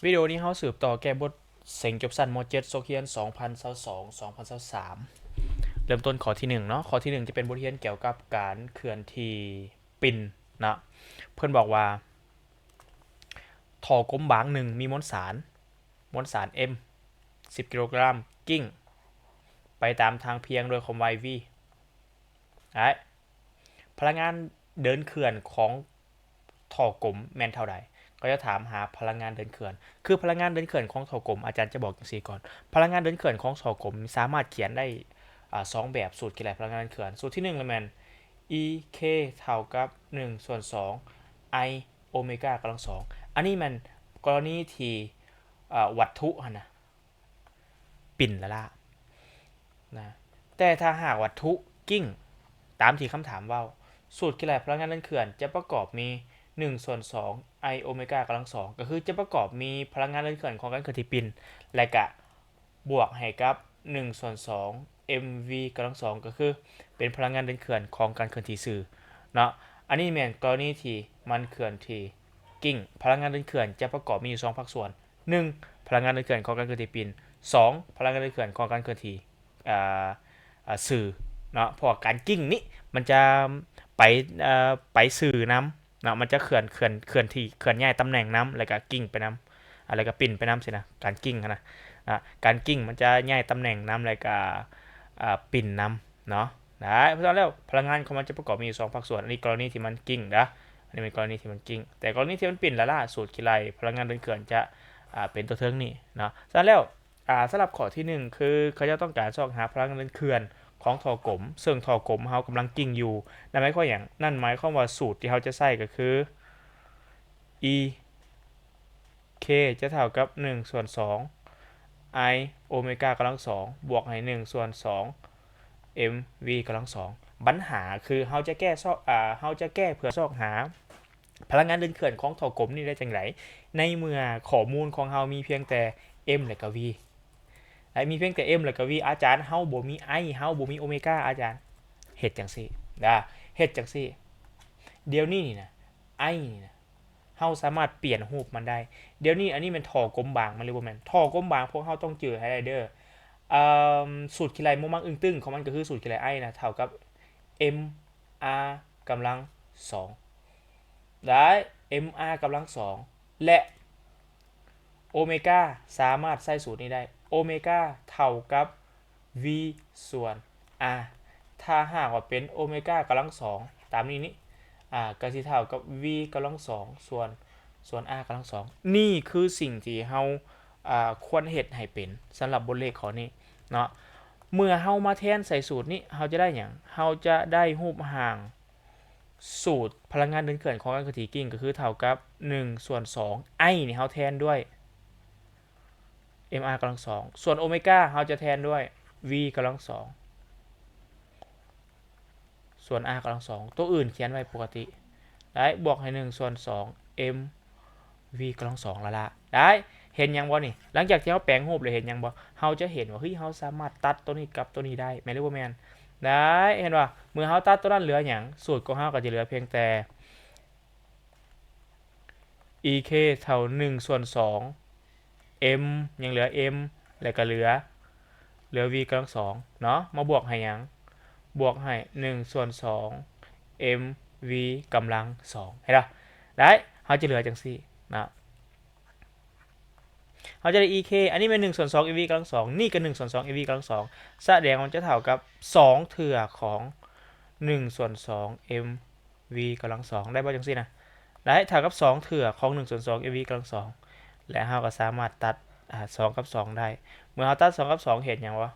ວິດີໂອນີ້ເຮົາສືບຕໍ່ແກ້ບົດເສັງຈົບຊັ້ນ ມ.ເຈັດ ສົກຮຽນ ສອງພັນຊາວສອງ ສອງພັນຊາວສາມ ເລີ່ມຕົ້ນຂໍ້ທີໜຶ່ງເນາະ. ຂໍ້ທີໜຶ່ງຈະເປັນບົດຮຽນກ່ຽວກັບການເຄື່ອນທີ່ປິ່ນເນາະ. ເພິ່ນບອກວ່າ ທໍ່ກົມບາງໜຶ່ງມີມວນສານ ມວນສານ M ສິບກິໂລກຣາມ ກິ້ງໄປຕາມທາງພຽງດ້ວຍຄວາມໄວ V ໄດ້ ພະລັງງານເດີນເຄື່ອນຂອງທໍ່ກົມແມ່ນເທົ່າໃດ? ເຂົາຈະຖາມຫາພະລັງງານເດີນເຄື່ອນ. ຄືພະລັງງານເດີນເຄື່ອນຂອງທໍ່ກົມ ອາຈານຈະບອກຈັ່ງຊີ້ກ່ອນ. ພະລັງງານເດີນເຄື່ອນຂອງທໍ່ກົມສາມາດຂຽນໄດ້ ອາ ສອງແບບ ສູດຄິດໄລ່ພະລັງງານເດີນເຄື່ອນ. ສູດທີໜຶ່ງລະແມ່ນ E K ເທົ່າກັບໜຶ່ງສ່ວນສອງ I ໂອເມກາກຳລັງສອງ. ອັນນີ້ແມ່ນກໍລະນີທີ່ ອາ ວັດຖຸຫັ້ນນະ ປິ່ນລ້າໆ ນະ. ແຕ່ຖ້າຫາກວັດຖຸກິ້ງ ຕາມທີ່ຄຳຖາມເວົ້າ, ສູດຄິດໄລ່ພະລັງງານເດີນເຄື່ອນຈະປະກອບມີໜຶ່ງສ່ວນສອງ I ໂອເມກາກຳລັງສອງ ກໍຄືຈະປະກອບມີພະລັງງານເດີນເຄື່ອນຂອງການເຄື່ອນທີ່ປິ່ນ ແລະກະບວກໃຫ້ກັບໜຶ່ງສ່ວນສອງ M V ກຳລັງສອງ ກໍຄືເປັນພະລັງງານເດີນເຄື່ອນຂອງການເຄື່ອນທີ່ຊື່ເນາະ. ອັນນີ້ແມ່ນກໍລະນີທີ່ມັນເຄື່ອນທີ່ກິ້ງ. ພະລັງງານເດີນເຄື່ອນຈະປະກອບມີຢູ່ສອງພາກສ່ວນ. ໜຶ່ງ ພະລັງງານເດີນເຄື່ອນຂອງການເຄື່ອນທີ່ປິ່ນ. ສອງ ພະລັງງານເດີນເຄື່ອນຂອງການເຄື່ອນທີ່ ອ່າ ອ່າ ຊື່ເນາະ. ເພາະວ່າການກິ້ງນີ້ມັນຈະໄປ ເອີ ໄປຊື່ນຳເນາະ, ມັນຈະເຄື່ອນ ເຄື່ອນ ເຄື່ອນທີ່ ເຄື່ອນຍ້າຍຕຳແໜ່ງນຳ ແລ້ວກະກິ້ງໄປນຳ ອ່າ ແລ້ວກະປິ່ນໄປນຳຊີ້ນະ. ການກິ້ງຫັ້ນນະ ນະ ການກິ້ງມັນຈະຍ້າຍຕຳແໜ່ງນຳ ແລ້ວກະ ອ່າ ປິ່ນນຳເນາະ. ໄດ້ ເພາະສະນັ້ນແລ້ວ ພະລັງງານຂອງມັນຈະປະກອບມີຢູ່ສອງພາກສ່ວນ. ອັນນີ້ກໍລະນີທີ່ມັນກິ້ງເດີ້, ອັນນີ້ແມ່ນກໍລະນີທີ່ມັນກິ້ງ. ແຕ່ກໍລະນີທີ່ມັນປິ່ນລ້າໆ ສູດຄິດໄລ່ພະລັງງານເດີນເຄື່ອນຈະ ອ່າ ເປັນຕົວເທິງນີ້ເນາະ. ສະນັ້ນແລ້ວ ອ່າ ສຳລັບຂໍ້ທີໜຶ່ງ ຄືເຂົາເຈົ້າຕ້ອງການຊອກຫາພະລັງງານເດີນເຄື່ອນຂອງທໍ່ກົມ, ເຊິ່ງທໍ່ກົມເຮົາກຳລັງກິ້ງຢູ່. ນັ້ນໝາຍຄວາມຫຍັງ? ນັ້ນໝາຍຄວາມວ່າສູດທີ່ເຮົາຈະໃຊ້ກໍຄື E K ຈະເທົ່າກັບໜຶ່ງສ່ວນສອງ I ໂອເມກາກຳລັງສອງ ບວກໃຫ້ໜຶ່ງສ່ວນສອງ M V ກຳລັງສອງ. ບັນຫາຄືເຮົາຈະແກ້ຊອກ ອ່າ ເຮົາຈະແກ້ເພື່ອຊອກຫາພະລັງງານເດີນເຄື່ອນຂອງທໍ່ກົມນີ້ໄດ້ຈັ່ງໃດ ໃນເມື່ອຂໍ້ມູນຂອງເຮົາມີພຽງແຕ່ M ແລະກະ V ແລະ ມີພຽງແຕ່ M ແລະກະ V. ອາຈານ ເຮົາບໍ່ມີ I ເຮົາບໍ່ມີໂອເມກາ ອາຈານ. ເຮັດຈັ່ງຊີ້ນະ ເຮັດຈັ່ງຊີ້. ດຽວນີ້ນີ້ນະ I ນີ້ນະ ເຮົາສາມາດປ່ຽນຮູບມັນໄດ້. ດຽວນີ້ອັນນີ້ແມ່ນທໍ່ກົມບາງ ແມ່ນຫຼືບໍ່ແມ່ນ? ທໍ່ກົມບາງພວກເຮົາຕ້ອງຈື່ໃຫ້ໄດ້ເດີ້. ເອີ ສູດຄິດໄລ່ມຸມມັງອຶ່ງຕຶງຂອງມັນກໍຄືສູດຄິດໄລ່ I ນະ ເທົ່າກັບ M R ກຳລັງສອງ ໄດ້ M R ກຳລັງສອງ ແລະ ໂອເມກາ ສາມາດໃຊ້ສູດນີ້ໄດ້. ໂອເມກາເທົ່າກັບ V ສ່ວນ R. ຖ້າຫາກວ່າເປັນໂອເມກາກຳລັງສອງ ຕາມນີ້ນີ້ ອ່າ ກໍຊິເທົ່າກັບ V ກຳລັງສອງ ສ່ວນ ສ່ວນ R ກຳລັງສອງ. ນີ້ຄືສິ່ງທີ່ເຮົາ ອ່າ ຄວນເຮັດໃຫ້ເປັນສຳລັບບົດເລກຂໍ້ນີ້ເນາະ. ເມື່ອເຮົາມາແທນໃສ່ສູດນີ້ ເຮົາຈະໄດ້ຫຍັງ? ເຮົາຈະໄດ້ຮູບຮ່າງ ສູດພະລັງງານເດີນເຄື່ອນຂອງການເຄື່ອນທີ່ກິ້ງ ກໍຄືເທົ່າກັບໜຶ່ງສ່ວນສອງ I ນີ້ເຮົາແທນດ້ວຍ M R ກຳລັງສອງ ສ່ວນໂອເມກາເຮົາຈະແທນດ້ວຍ V ກຳລັງສອງ ສ່ວນ R ກຳລັງສອງ. ຕົວອື່ນຂຽນໄວ້ປົກກະຕິ ໄດ້ ບວກໃຫ້ໜຶ່ງສ່ວນສອງ M V ກຳລັງສອງລ້າໆ ໄດ້. ເຫັນຫຍັງບໍ່ນີ້? ຫຼັງຈາກທີ່ເຮົາແປງຮູບແລ້ວ ເຫັນຫຍັງບໍ່? ເຮົາຈະເຫັນວ່າ ເຮີ້ຍ ເຮົາສາມາດຕັດຕົວນີ້ກັບຕົວນີ້ໄດ້ ແມ່ນຫຼືບໍ່ແມ່ນ? ໄດ້ ເຫັນບໍ່? ເມື່ອເຮົາຕັດຕົວນັ້ນ ເຫຼືອຫຍັງ? ສູດຂອງເຮົາກໍຈະເຫຼືອພຽງແຕ່ E K ເທົ່າໜຶ່ງສ່ວນສອງ M ຍັງເຫຼືອ M ແລ້ວກໍເຫຼືອ ເຫຼືອ V ກຳລັງສອງເນາະ ມາບວກໃຫ້ຫຍັງ? ບວກໃຫ້ໜຶ່ງສ່ວນສອງ M V ກຳລັງສອງ ເຫັນບໍ່? ໄດ້ ເຮົາຈະເຫຼືອຈັ່ງຊີ້ເນາະ. ເຮົາຈະໄດ້ E K ອັນນີ້ແມ່ນໜຶ່ງສ່ວນສອງ M V ກຳລັງສອງ ນີ້ກໍໜຶ່ງສ່ວນສອງ M V ກຳລັງສອງ ສະແດງວ່າມັນຈະເທົ່າກັບສອງເທື່ອຂອງໜຶ່ງສ່ວນສອງ M V ກຳລັງສອງ ໄດ້ບໍ່? ຈັ່ງຊີ້ນະ ໄດ້ ເທົ່າກັບສອງເທື່ອຂອງໜຶ່ງສ່ວນສອງ M V ກຳລັງສອງ ແລະ ເຮົາກໍສາມາດຕັດ ອາ ສອງກັບສອງໄດ້. ເມື່ອເຮົາຕັດສອງກັບສອງ ເຮັດຫຍັງວະ?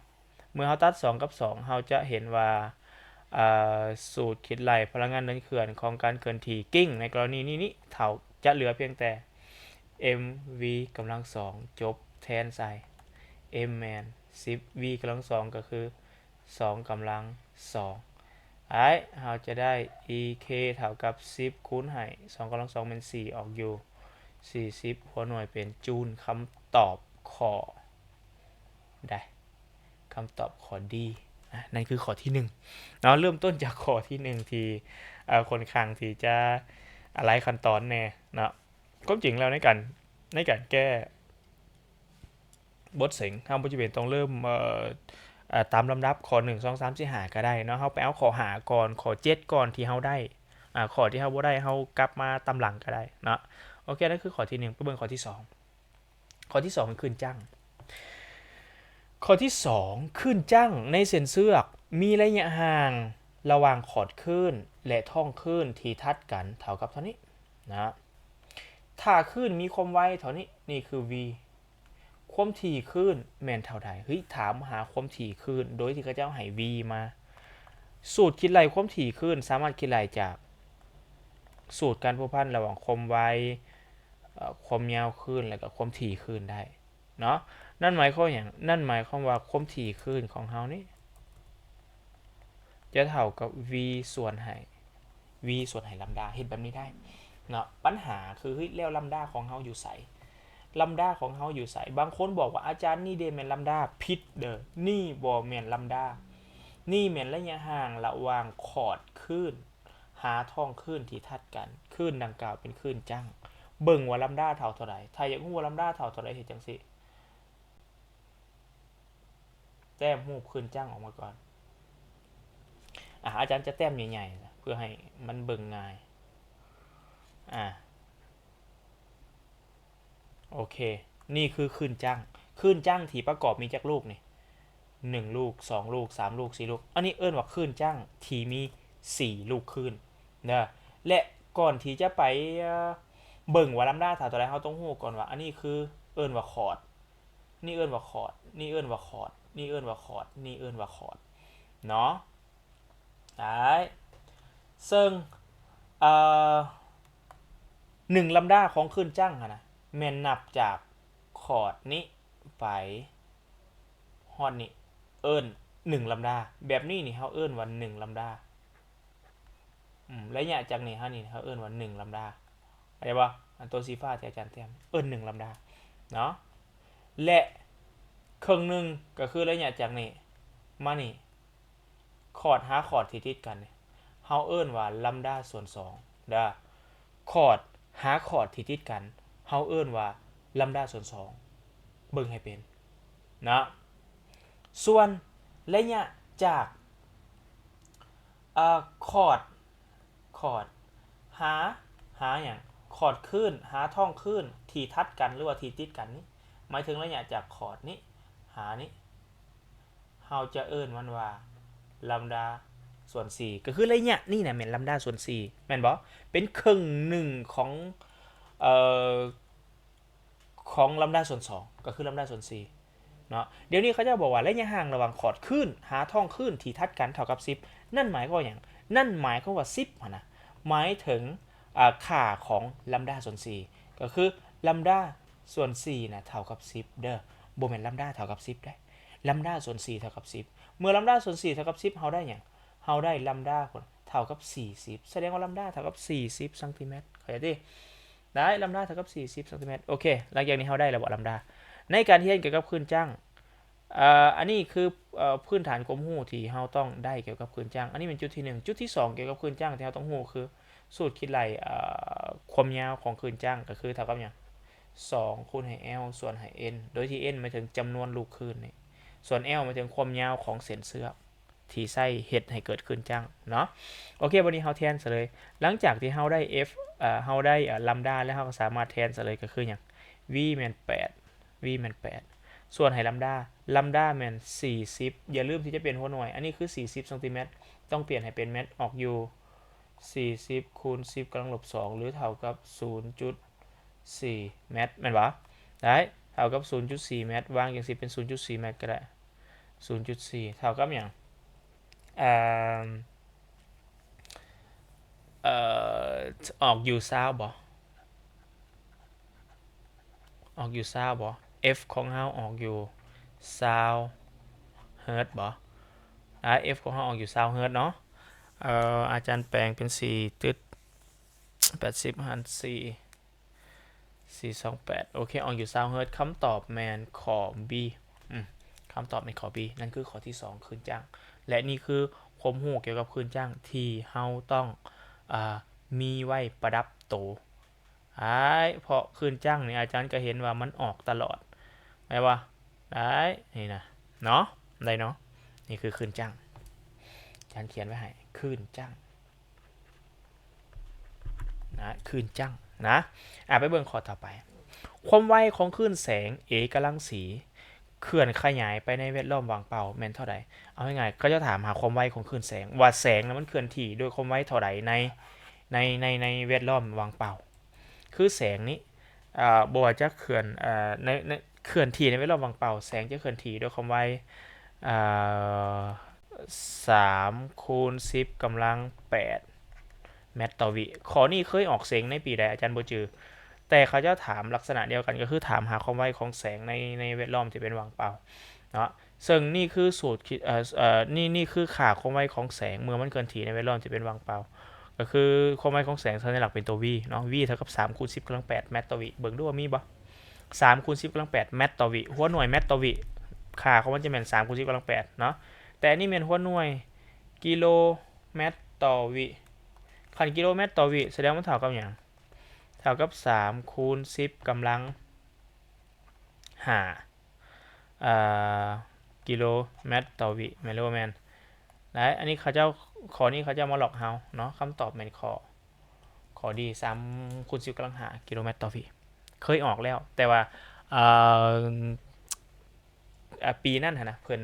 ເມື່ອເຮົາຕັດສອງກັບສອງ ເຮົາຈະເຫັນວ່າ ເອີ ສູດຄິດໄລ່ພະລັງງານເດີນເຄື່ອນຂອງການເຄື່ອນທີ່ກິ້ງໃນກໍລະນີນີ້ ນີ້ເທົ່າ ຈະເຫຼືອພຽງແຕ່ M V ກຳລັງສອງ ຈົບ ແທນໃສ່ M ແມ່ນສິບ V ກຳລັງສອງ ກໍຄືສອງກຳລັງສອງ. ໄດ້ ເຮົາຈະໄດ້ E K ເທົ່າກັບສິບຄູນໃຫ້ສອງກຳລັງສອງ ແມ່ນສີ່ ອອກຢູ່ສີ່ສິບ ຫົວໜ່ວຍເປັນຈູນ. ຄຳຕອບຂໍ້ໃດ? ຄຳຕອບຂໍ້ D ນະ. ນັ້ນຄືຂໍ້ທີໜຶ່ງເນາະ. ເລີ່ມຕົ້ນຈາກຂໍ້ທີໜຶ່ງທີ່ ເອີ ຂ້ອນຂ້າງທີ່ຈະ ອາ ຫຼາຍຂັ້ນຕອນແດ່ເນາະ. ຄວາມຈິງແລ້ວໃນການ ໃນການແກ້ບົດເສັງ ເຮົາບໍ່ຈຳເປັນຕ້ອງເລີ່ມ ເອີ ເອີ ຕາມລຳດັບຂໍ້ໜຶ່ງ ສອງ ສາມ ສີ່ ຫ້າ ກໍໄດ້ເນາະ. ເຮົາໄປເອົາຂໍ້ຫ້າກ່ອນ ຂໍ້ເຈັດກ່ອນທີ່ເຮົາໄດ້ ອາ ຂໍ້ທີ່ເຮົາບໍ່ໄດ້ ເຮົາກັບມາຕາມຫຼັງກໍໄດ້ເນາະ. ໂອເຄ ນັ້ນຄືຂໍ້ທີໜຶ່ງ. ໄປເບິ່ງຂໍ້ທີສອງ. ຂໍ້ທີສອງ ຄືນຈັ້ງ. ຂໍ້ທີສອງ ຄື້ນຈັ້ງໃນເສັ້ນເຊືອກມີໄລຍະຫ່າງລະຫວ່າງຂອດຄື້ນ ແລະ ທ້ອງຄື້ນທີ່ຖັດກັນເທົ່າກັບເທົ່ານີ້ນະ. ຖ້າຄື້ນມີຄວາມໄວເທົ່ານີ້ ນີ້ຄື v ຄວາມຖີ່ຄື້ນແມ່ນເທົ່າໃດ? ເຮີ້ຍ ຖາມຫາຄວາມຖີ່ຄື້ນໂດຍທີ່ເຂົາເຈົ້າໃຫ້ v ມາ. ສູດຄິດໄລ່ຄວາມຖີ່ຄື້ນສາມາດຄິດໄລ່ຈາກສູດການພົວພັນລະຫວ່າງຄວາມໄວ, ເອີ ຄວາມຍາວຄື້ນ ແລະ ກໍຄວາມຖີ່ຄື້ນໄດ້ເນາະ. ນັ້ນໝາຍຄວາມຫຍັງ? ນັ້ນໝາຍຄວາມວ່າຄວາມຖີ່ຄື້ນຂອງເຮົານີ້ຈະເທົ່າກັບ v ສ່ວນໃຫ້ v ສ່ວນໃຫ້ລຳດາ. ເຮັດແບບນີ້ໄດ້ເນາະ. ບັນຫາຄື ເຮີ້ຍ ແລ້ວລຳດາຂອງເຮົາຢູ່ໃສ? ລຳດາຂອງເຮົາຢູ່ໃສ? ບາງຄົນບອກວ່າ ອາຈານ ນີ້ເດແມ່ນລຳດາ. ຜິດເດີ, ນີ້ບໍ່ແມ່ນລຳດາ. ນີ້ແມ່ນໄລຍະຫ່າງລະຫວ່າງຂອດຄື້ນ ຫາທ້ອງຄື້ນທີ່ຖັດກັນ. ຄື້ນດັ່ງກ່າວເປັນຄື້ນຈັ້ງ. ເບິ່ງວ່າລຳດາເທົ່າເທົ່າໃດ. ຖ້າຢາກຮູ້ວ່າລຳດາເທົ່າເທົ່າໃດ ເຮັດຈັ່ງຊີ້ ແຕ້ມຮູບຄື້ນຈັ້ງອອກມາກ່ອນ. ອາ ອາຈານຈະແຕ້ມໃຫຍ່ໆ ເພື່ອໃຫ້ມັນເບິ່ງງ່າຍ. ອາ ໂອເຄ ນີ້ຄືຄື້ນຈັ້ງ. ຄື້ນຈັ້ງທີ່ປະກອບມີຈັກລູກນີ້? ໜຶ່ງລູກ, ສອງລູກ, ສາມລູກ, ສີ່ລູກ. ອັນນີ້ເອີ້ນວ່າຄື້ນຈັ້ງທີ່ມີສີ່ລູກຄື້ນເດີ. ແລະ ກ່ອນທີ່ຈະໄປ ເອີ ເບິ່ງວ່າລຳດາເທົ່າເທົ່າໃດ ເຮົາຕ້ອງຮູ້ກ່ອນວ່າ ອັນນີ້ຄືເອີ້ນວ່າຂອດ, ນີ້ເອີ້ນວ່າຂອດ, ນີ້ເອີ້ນວ່າຂອດ, ນີ້ເອີ້ນວ່າຂອດ, ນີ້ເອີ້ນວ່າຂອດເນາະ. ໄດ້ ເຊິ່ງ ເອີ ໜຶ່ງລຳດາຂອງຄື້ນຈັ້ງຫັ້ນນະ ແມ່ນນັບຈາກຂອດນີ້ໄປຮອດນີ້ ເອີ້ນໜຶ່ງລຳດາ. ແບບນີ້ນີ້ເຮົາເອີ້ນວ່າໜຶ່ງລຳດາ. ອືມ ໄລຍະຈາກນີ້ຫານີ້ເຮົາເອີ້ນວ່າໜຶ່ງລຳດາ. ເຂົ້າໃຈບໍ່? ອັນຕົວສີຟ້າທີ່ອາຈານແຕ້ມ ເອີ້ນໜຶ່ງລຳດາເນາະ. ແລະ ເຄິ່ງໜຶ່ງກໍຄືໄລຍະຈາກນີ້ມານີ້ ຂອດຫາຂອດທີ່ຕິດກັນນີ້ ເຮົາເອີ້ນວ່າລຳດາສ່ວນສອງເດີ. ຂອດຫາຂອດທີ່ຕິດກັນ ເຮົາເອີ້ນວ່າລຳດາສ່ວນສອງ. ເບິ່ງໃຫ້ເປັນເນາະ. ສ່ວນໄລຍະຈາກ ເອີ ຂອດ ຂອດຫາ ຫາຫຍັງ? ຂອດຄື້ນ ຫາທ້ອງຄື້ນທີ່ຖັດກັນ ຫຼືວ່າທີ່ຕິດກັນນີ້ ໝາຍເຖິງໄລຍະຈາກຂອດນີ້ຫານີ້ ເຮົາຈະເອີ້ນມັນວ່າລຳດາສ່ວນສີ່. ກໍຄືໄລຍະນີ້ນະແມ່ນລຳດາສ່ວນສີ່ ແມ່ນບໍ່? ເປັນເຄິ່ງໜຶ່ງຂອງ ເອີ ຂອງລຳດາສ່ວນສອງ ກໍຄືລຳດາສ່ວນສີ່ເນາະ. ດຽວນີ້ເຂົາເຈົ້າບອກວ່າໄລຍະຫ່າງລະຫວ່າງຂອດຄື້ນຫາທ້ອງຄື້ນທີ່ຖັດກັນເທົ່າກັບສິບ. ນັ້ນໝາຍຄວາມຫຍັງ? ນັ້ນໝາຍຄວາມວ່າສິບຫັ້ນນະ ໝາຍເຖິງ ອາ ຄ່າຂອງລຳດາສ່ວນສີ່ ກໍຄືລຳດາສ່ວນສີ່ນະເທົ່າກັບສິບເດີ. ບໍ່ແມ່ນລຳດາເທົ່າກັບສິບເດ້. ລຳດາສ່ວນສີ່ເທົ່າກັບສິບ. ເມື່ອລຳດາສ່ວນສີ່ເທົ່າກັບສິບ ເຮົາໄດ້ຫຍັງ? ເຮົາໄດ້ລຳດາເທົ່າກັບສີ່ສິບ. ສະແດງວ່າລຳດາເທົ່າກັບສີ່ສິບຊັງຕີແມັດ. ເຂົ້າໃຈຕິ? ໄດ້ ລຳດາເທົ່າກັບສີ່ສິບຊັງຕີແມັດ. ໂອເຄ ຫຼັງຈາກນີ້ເຮົາໄດ້ແລ້ວບໍ່ລຳດາ? ໃນການຮຽນກ່ຽວກັບຄື້ນຈັ້ງ ເອີ ອັນນີ້ຄື ເອີ ພື້ນຖານຄວາມຮູ້ທີ່ເຮົາຕ້ອງໄດ້ກ່ຽວກັບຄື້ນຈັ້ງ. ອັນນີ້ແມ່ນຈຸດທີໜຶ່ງ. ຈຸດທີສອງ ກ່ຽວກັບຄື້ນຈັ້ງທີ່ເຮົາຕ້ອງຮູ້ຄື ສູດຄິດໄລ່ ເອີ ຄວາມຍາວຂອງຄື້ນຈັ້ງກໍຄືເທົ່າກັບຫຍັງ? ສອງຄູນໃຫ້ L ສ່ວນໃຫ້ N ໂດຍທີ່ N ໝາຍເຖິງຈຳນວນລູກຄື້ນນີ້ ສ່ວນ L ໝາຍເຖິງຄວາມຍາວຂອງເສັ້ນເຊືອກ ທີ່ໃຊ້ເຮັດໃຫ້ເກີດຄື້ນຈັ້ງເນາະ. ໂອເຄ ບັດນີ້ເຮົາແທນໃສ່ເລີຍ. ຫຼັງຈາກທີ່ເຮົາໄດ້ F ເອີ ເຮົາໄດ້ ເອີ ລຳດາແລ້ວ ເຮົາກໍສາມາດແທນໃສ່ເລີຍ ກໍຄືຫຍັງ? V ແມ່ນແປດ V ແມ່ນແປດ ສ່ວນໃຫ້ລຳດາ ລຳດາແມ່ນສີ່ສິບ. ຢ່າລືມທີ່ຈະປ່ຽນຫົວໜ່ວຍ. ອັນນີ້ຄືສີ່ສິບຊັງຕີແມັດ ຕ້ອງປ່ຽນໃຫ້ເປັນແມັດ ອອກຢູ່ສີ່ສິບຄູນສິບກຳລັງລົບສອງ ຫຼື ເທົ່າກັບສູນຈຸດສີ່ແມັດ ແມ່ນບໍ່? ໄດ້ ເທົ່າກັບສູນຈຸດສີ່ແມັດ. ວາງຈັ່ງຊີ້ເປັນສູນຈຸດສີ່ແມັດກໍໄດ້. ສູນຈຸດສີ່ເທົ່າກັບຫຍັງ? ເອີ ເອີ ອອກຢູ່ຊາວບໍ່? ອອກຢູ່ຊາວບໍ່? F ຂອງເຮົາອອກຢູ່ຊາວເຮີດບໍ່? ອາ F ຂອງເຮົາອອກຢູ່ຊາວເຮີດເນາະ. ເອີ ອາຈານແປງເປັນສີ່ຈຸດແປດສິບຫານສີ່ ສີ່ສອງແປດ ໂອເຄ ອອກຢູ່ຊາວເຮີດ. ຄຳຕອບແມ່ນຂໍ້ B ອືມ ຄຳຕອບແມ່ນຂໍ້ B ນັ້ນຄືຂໍ້ທີສອງ ຄື້ນຈັ້ງ. ແລະ ນີ້ຄືຄວາມຮູ້ກ່ຽວກັບຄື້ນຈັ້ງທີ່ເຮົາຕ້ອງ ອາ ມີໄວ້ປະດັບໂຕ ອ້າຍ ເພາະຄື້ນຈັ້ງນີ້ອາຈານກໍເຫັນວ່າມັນອອກຕະຫຼອດ ແມ່ນບໍ່? ໄດ້ ນີ້ນະ ເນາະ ໄດ້ເນາະ ນີ້ຄືຄື້ນຈັ້ງ ອາຈານຂຽນໄວ້ໃຫ້ ຄື້ນຈັ້ງ ນະ ຄື້ນຈັ້ງນະ. ອ່າ ໄປເບິ່ງຂໍ້ຕໍ່ໄປ ຄວາມໄວຂອງຄື້ນແສງເອກຳລັງສີ ເຄື່ອນຂະຫຍາຍໄປໃນແວດລ້ອມວ່າງເປົ່າແມ່ນເທົ່າໃດ? ເອົາງ່າຍໆ ເຂົາເຈົ້າຖາມຫາຄວາມໄວຂອງຄື້ນແສງ ວ່າແສງນະມັນເຄື່ອນທີ່ດ້ວຍຄວາມໄວເທົ່າໃດໃນ ໃນ ໃນ ໃນແວດລ້ອມວ່າງເປົ່າ. ຄືແສງນີ້ ເອີ ບໍ່ວ່າຈະເຄື່ອນ ເອີ ໃນ ໃນ ເຄື່ອນທີ່ໃນແວດລ້ອມວ່າງເປົ່າ ແສງຈະເຄື່ອນທີ່ດ້ວຍຄວາມໄວ ເອີ ສາມຄູນສິບກຳລັງແປດແມັດຕໍ່ວິ. ຂໍ້ນີ້ເຄີຍອອກເສັງໃນປີໃດ ອາຈານບໍ່ຈື່ ແຕ່ເຂົາເຈົ້າຖາມລັກສະນະດຽວກັນ ກໍຄືຖາມຫາຄວາມໄວຂອງແສງໃນ ໃນແວດລ້ອມທີ່ເປັນວ່າງເປົ່າເນາະ. ເຊິ່ງນີ້ຄືສູດ ເອີ ເອີ ນີ້ ນີ້ຄືຄ່າຄວາມໄວຂອງແສງເມື່ອມັນເຄື່ອນທີ່ໃນແວດລ້ອມທີ່ເປັນວ່າງເປົ່າ ກໍຄືຄວາມໄວຂອງແສງສັນຍະລັກເປັນຕົວ V ເນາະ V ເທົ່າກັບສາມຄູນສິບກຳລັງແປດແມັດຕໍ່ວິ. ເບິ່ງດູວ່າມີບໍ່ ສາມຄູນສິບກຳລັງແປດແມັດຕໍ່ວິ ຫົວໜ່ວຍແມັດຕໍ່ວິ ຄ່າຂອງມັນຈະແມ່ນສາມຄູນສິບກຳລັງແປດເນາະ ແຕ່ອັນນີ້ແມ່ນຫົວໜ່ວຍກິໂລແມັດຕໍ່ວິ. ຄັນກິໂລແມັດຕໍ່ວິ ສະແດງວ່າມັນເທົ່າກັບຫຍັງ? ເທົ່າກັບສາມຄູນສິບກຳລັງ ຫ້າ ເອີ ກິໂລແມັດຕໍ່ວິ ແມ່ນຫຼືບໍ່ແມ່ນ? ໄດ້ ອັນນີ້ເຂົາເຈົ້າ ຂໍ້ນີ້ເຂົາເຈົ້າມາຫຼອກເຮົາເນາະ. ຄຳຕອບແມ່ນຂໍ້ ຂໍ້ D ສາມຄູນສິບກຳລັງຫ້າກິໂລແມັດຕໍ່ວິ. ເຄີຍອອກແລ້ວ ແຕ່ວ່າ ເອີ ອ່າ ປີນັ້ນຫັ້ນນະ ເພິ່ນ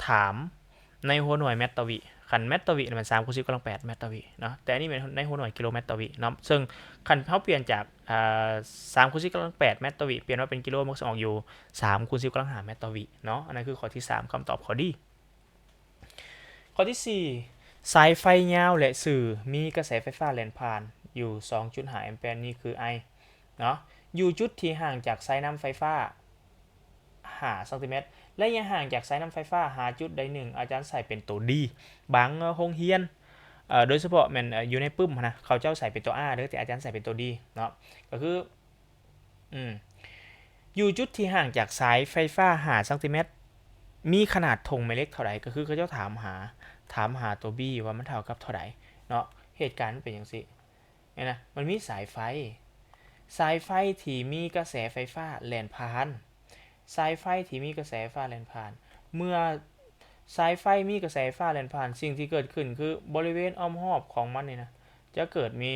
ຖາມໃນຫົວໜ່ວຍແມັດຕໍ່ວິ. ຄັນແມັດຕໍ່ວິນີ້ແມ່ນສາມຄູນສິບກຳລັງແປດແມັດຕໍ່ວິເນາະ ແຕ່ອັນນີ້ແມ່ນໃນຫົວໜ່ວຍກິໂລແມັດຕໍ່ວິເນາະ. ເຊິ່ງຄັນເຮົາປ່ຽນຈາກ ອ່າ ສາມຄູນສິບກຳລັງແປດແມັດຕໍ່ວິ ປ່ຽນມາເປັນກິໂລ ມັນກໍຊິອອກຢູ່ສາມຄູນສິບກຳລັງຫ້າແມັດຕໍ່ວິເນາະ. ອັນນັ້ນຄືຂໍ້ທີສາມ ຄຳຕອບຂໍ້ D. ຂໍ້ທີສີ່ ສາຍໄຟຍາວ ແລະ ຊື່ ມີກະແສໄຟຟ້າແລ່ນຜ່ານຢູ່ສອງຈຸດຫ້າແອມແປ ນີ້ຄື I ເນາະ ຢູ່ຈຸດທີ່ຫ່າງຈາກສາຍນຳໄຟຟ້າ ຫ້າຊັງຕີແມັດ. ໄລຍະຫ່າງຈາກສາຍນຳໄຟຟ້າຫາຈຸດໃດໜຶ່ງ ອາຈານໃສ່ເປັນໂຕ D. ບາງໂຮງຮຽນ ເອີ ໂດຍສະເພາະແມ່ນ ເອີ ຢູ່ໃນປຶ້ມຫັ້ນນະ ເຂົາເຈົ້າໃສ່ເປັນໂຕ R ເດີ້ ແຕ່ອາຈານໃສ່ເປັນໂຕ D ເນາະ. ກໍຄື ອືມ ຢູ່ຈຸດທີ່ຫ່າງຈາກສາຍໄຟຟ້າຫ້າຊັງຕີແມັດ ມີຂະໜາດຖົງແມ່ເຫຼັກເທົ່າໃດ? ກໍຄືເຂົາເຈົ້າຖາມຫາ ຖາມຫາໂຕ B ວ່າມັນເທົ່າກັບເທົ່າໃດເນາະ. ເຫດການມັນເປັນຈັ່ງຊີ້ ເຫັນນະ ມັນມີສາຍໄຟ ສາຍໄຟທີ່ມີກະແສໄຟຟ້າແລ່ນຜ່ານ ສາຍໄຟທີ່ມີກະແສໄຟຟ້າແລ່ນຜ່ານ. ເມື່ອສາຍໄຟມີກະແສໄຟຟ້າແລ່ນຜ່ານ ສິ່ງທີ່ເກີດຂຶ້ນຄືບໍລິເວນອ້ອມຮອບຂອງມັນນີ້ນະ ຈະເກີດມີ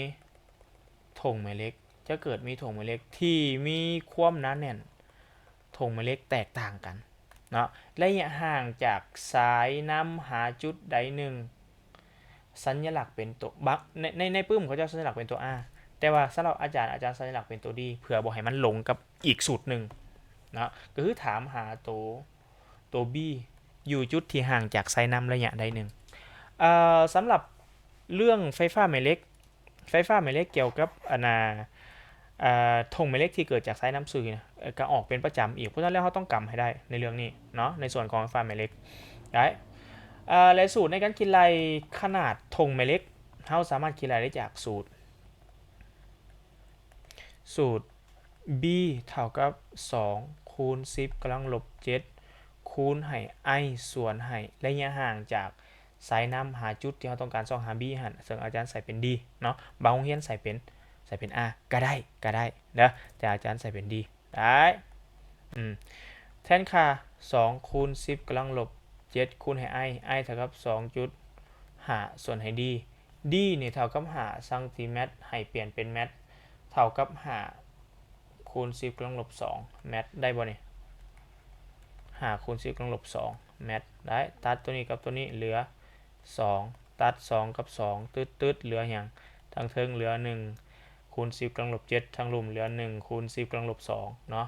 ຖົງແມ່ເຫຼັກ ຈະເກີດມີຖົງແມ່ເຫຼັກທີ່ມີຄວາມໜາແໜ້ນ ຖົງແມ່ເຫຼັກແຕກຕ່າງກັນເນາະ. ໄລຍະຫ່າງຈາກສາຍນຳຫາຈຸດໃດໜຶ່ງ ສັນຍະລັກເປັນຕົວ ບັກ ໃນ ໃນ ໃນປຶ້ມເຂົາເຈົ້າສັນຍະລັກເປັນຕົວ R ແຕ່ວ່າສຳລັບອາຈານ ອາຈານສັນຍະລັກເປັນຕົວ D ເພື່ອບໍ່ໃຫ້ມັນຫຼົງກັບອີກສູດໜຶ່ງເນາະ. ກໍຄືຖາມຫາໂຕ ໂຕ B ຢູ່ຈຸດທີ່ຫ່າງຈາກສາຍນຳໄລຍະໃດໜຶ່ງ. ເອີ ສຳລັບເລື່ອງໄຟຟ້າແມ່ເຫຼັກ ໄຟຟ້າແມ່ເຫຼັກກ່ຽວກັບ ອັນນ່າ ເອີ ຖົງແມ່ເຫຼັກທີ່ເກີດຈາກສາຍນຳຊື່ນະ ເອີ ກໍອອກເປັນປະຈຳອີກ. ເພາະສະນັ້ນແລ້ວ ເຮົາຕ້ອງກຳໃຫ້ໄດ້ໃນເລື່ອງນີ້ເນາະ ໃນສ່ວນຂອງໄຟຟ້າແມ່ເຫຼັກໄດ້. ເອີ ແລະ ສູດໃນການຄິດໄລ່ຂະໜາດຖົງແມ່ເຫຼັກ ເຮົາສາມາດຄິດໄລ່ໄດ້ຈາກສູດ ສູດ B ເທົ່າກັບສອງຄູນສິບກຳລັງລົບເຈັດ ຄູນໃຫ້ I ສ່ວນໃຫ້ໄລຍະຫ່າງຈາກ ສາຍນຳຫາຈຸດທີ່ເຮົາຕ້ອງການຊອກຫາ B ຫັ້ນ ເຊິ່ງອາຈານໃສ່ເປັນ D ເນາະ. ບາງໂຮງຮຽນໃສ່ເປັນ ໃສ່ເປັນ R ກໍໄດ້ ກໍໄດ້ເດີ ແຕ່ອາຈານໃສ່ເປັນ D ໄດ້. ອືມ ແທນຄ່າ ສອງຄູນສິບກຳລັງລົບເຈັດ ຄູນໃຫ້ I I ເທົ່າກັບສອງຈຸດຫ້າ ສ່ວນໃຫ້ D D ນີ້ເທົ່າກັບຫ້າຊັງຕີແມັດ ໃຫ້ປ່ຽນເປັນແມັດ ເທົ່າກັບຫ້າ ຄູນສິບກຳລັງລົບສອງແມັດ ໄດ້ບໍ່ນີ້? ຫ້າຄູນສິບກຳລັງລົບສອງແມັດ ໄດ້. ຕັດຕົວນີ້ກັບຕົວນີ້ເຫຼືອສອງ ຕັດສອງກັບສອງ ຕຶດໆ ເຫຼືອຫຍັງ? ທາງເທິງເຫຼືອໜຶ່ງຄູນສິບກຳລັງລົບເຈັດ ທາງລຸ່ມເຫຼືອໜຶ່ງຄູນສິບກຳລັງລົບສອງເນາະ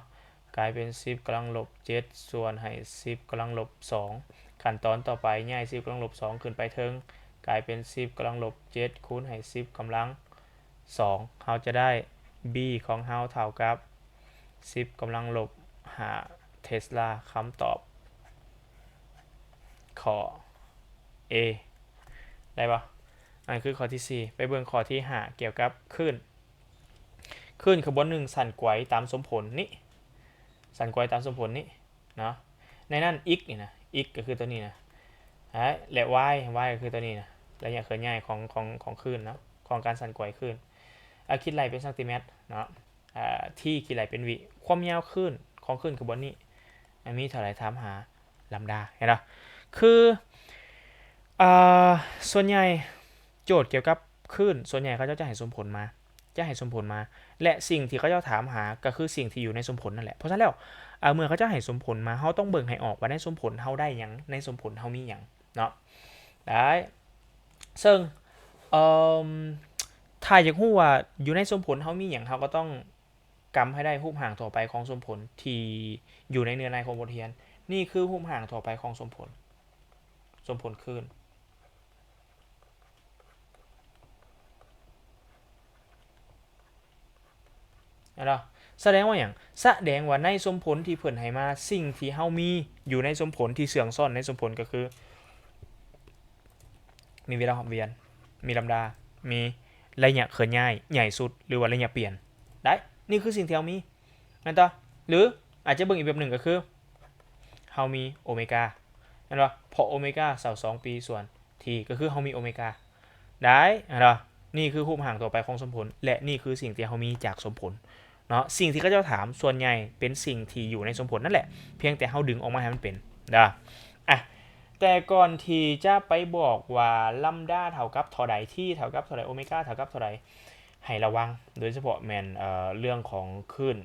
ກາຍເປັນສິບກຳລັງລົບເຈັດ ສ່ວນໃຫ້ສິບກຳລັງລົບສອງ. ຂັ້ນຕອນຕໍ່ໄປ ຍ້າຍສິບກຳລັງລົບສອງຂຶ້ນໄປເທິງ ກາຍເປັນສິບກຳລັງລົບເຈັດ ຄູນໃຫ້ສິບກຳລັງ ສອງ ເຮົາຈະໄດ້ B ຂອງເຮົາເທົ່າກັບສິບກຳລັງລົບຫ້າເທສລາ. ຄຳຕອບຂໍ້ A ໄດ້ບໍ່? ອັນນັ້ນຄືຂໍ້ທີສີ່. ໄປເບິ່ງຂໍ້ທີຫ້າ ກ່ຽວກັບຄື້ນ. ຄື້ນຂະບວນໜຶ່ງສັ່ນໄກວຕາມສົມຜົນນີ້ ສັ່ນໄກວຕາມສົມຜົນນີ້ເນາະ. ໃນນັ້ນ x ນີ້ນະ x ກໍຄືຕົວນີ້ນະ ແລະ y y ກໍຄືຕົວນີ້ນະ ໄລຍະເຄື່ອນຍ້າຍຂອງ ຂອງ ຂອງຄື້ນເນາະ ຂອງການສັ່ນໄກວຄື້ນ. ເອົາຄິດໄລ່ເປັນຊັງຕີແມັດເນາະ ເອົາ T ຄິດໄລ່ເປັນວິ ຄວາມຍາວຄື້ນຂອງຄື້ນຄືບ່ອນນີ້ ເອົາ ມີເທົ່າໃດ ຖາມຫາລຳດາ ເຫັນບໍ່? ຄື ເອົາ ສ່ວນໃຫຍ່ໂຈດກ່ຽວກັບຄື້ນ ສ່ວນໃຫຍ່ເຂົາເຈົ້າຈະໃຫ້ສົມຜົນມາ ຈະໃຫ້ສົມຜົນມາ ແລະ ສິ່ງທີ່ເຂົາເຈົ້າຖາມຫາກໍຄືສິ່ງທີ່ຢູ່ໃນສົມຜົນນັ້ນແຫຼະ. ເພາະສະນັ້ນແລ້ວ ເອົາ ເມື່ອເຂົາເຈົ້າໃຫ້ສົມຜົນມາ ເຮົາຕ້ອງເບິ່ງໃຫ້ອອກວ່າໃນສົມຜົນເຮົາໄດ້ຫຍັງ ໃນສົມຜົນເຮົາມີຫຍັງເນາະ ໄດ້ ເຊິ່ງ ເອີ່ມ ຖ້າຢາກຮູ້ວ່າຢູ່ໃນສົມຜົນເຮົາມີຫຍັງ ເຮົາກໍຕ້ອງກຳໃຫ້ໄດ້ຮູບຮ່າງທົ່ວໄປຂອງສົມຜົນທີ່ຢູ່ໃນເນື້ອໃນຂອງບົດຮຽນ. ນີ້ຄືຮູບຮ່າງທົ່ວໄປຂອງສົມຜົນ ສົມຜົນຄື້ນ. ແມ່ນບໍ່? ສະແດງວ່າຫຍັງ? ສະແດງວ່າໃນສົມຜົນທີ່ເພິ່ນໃຫ້ມາ ສິ່ງທີ່ເຮົາມີຢູ່ໃນສົມຜົນທີ່ເຊື່ອງຊ້ອນໃນສົມຜົນກໍຄື ມີເວລາຮອບວຽນ, ມີລຳດາ, ມີໄລຍະເຄື່ອນຍ້າຍໃຫຍ່ສຸດ ຫຼືວ່າໄລຍະປ່ຽນ ໄດ້. ນີ້ຄືສິ່ງທີ່ເຮົາມີ ແມ່ນຕໍ່? ຫຼືອາດຈະເບິ່ງອີກແບບໜຶ່ງກໍຄື ເຮົາມີໂອເມກາ ແມ່ນບໍ່? ເພາະໂອເມກາຊາວສອງປີສ່ວນ T ກໍຄືເຮົາມີໂອເມກາ ໄດ້ ເຫັນບໍ່? ນີ້ຄືຮູບຮ່າງທົ່ວໄປຂອງສົມຜົນ ແລະ ນີ້ຄືສິ່ງທີ່ເຮົາມີຈາກສົມຜົນເນາະ. ສິ່ງທີ່ເຂົາເຈົ້າຖາມສ່ວນໃຫຍ່ເປັນສິ່ງທີ່ຢູ່ໃນສົມຜົນນັ້ນແຫຼະ ພຽງແຕ່ເຮົາດຶງອອກມາໃຫ້ມັນເປັນ ເດີ. ອ່ະ ແຕ່ກ່ອນທີ່ຈະໄປບອກວ່າລຳດາເທົ່າກັບເທົ່າໃດ T ເທົ່າກັບເທົ່າໃດ ໂອເມກາເທົ່າກັບເທົ່າໃດ ໃຫ້ລະວັງ ໂດຍສະເພາະແມ່ນ ເອີ່ ເລື່ອງຂອງຄື້ນ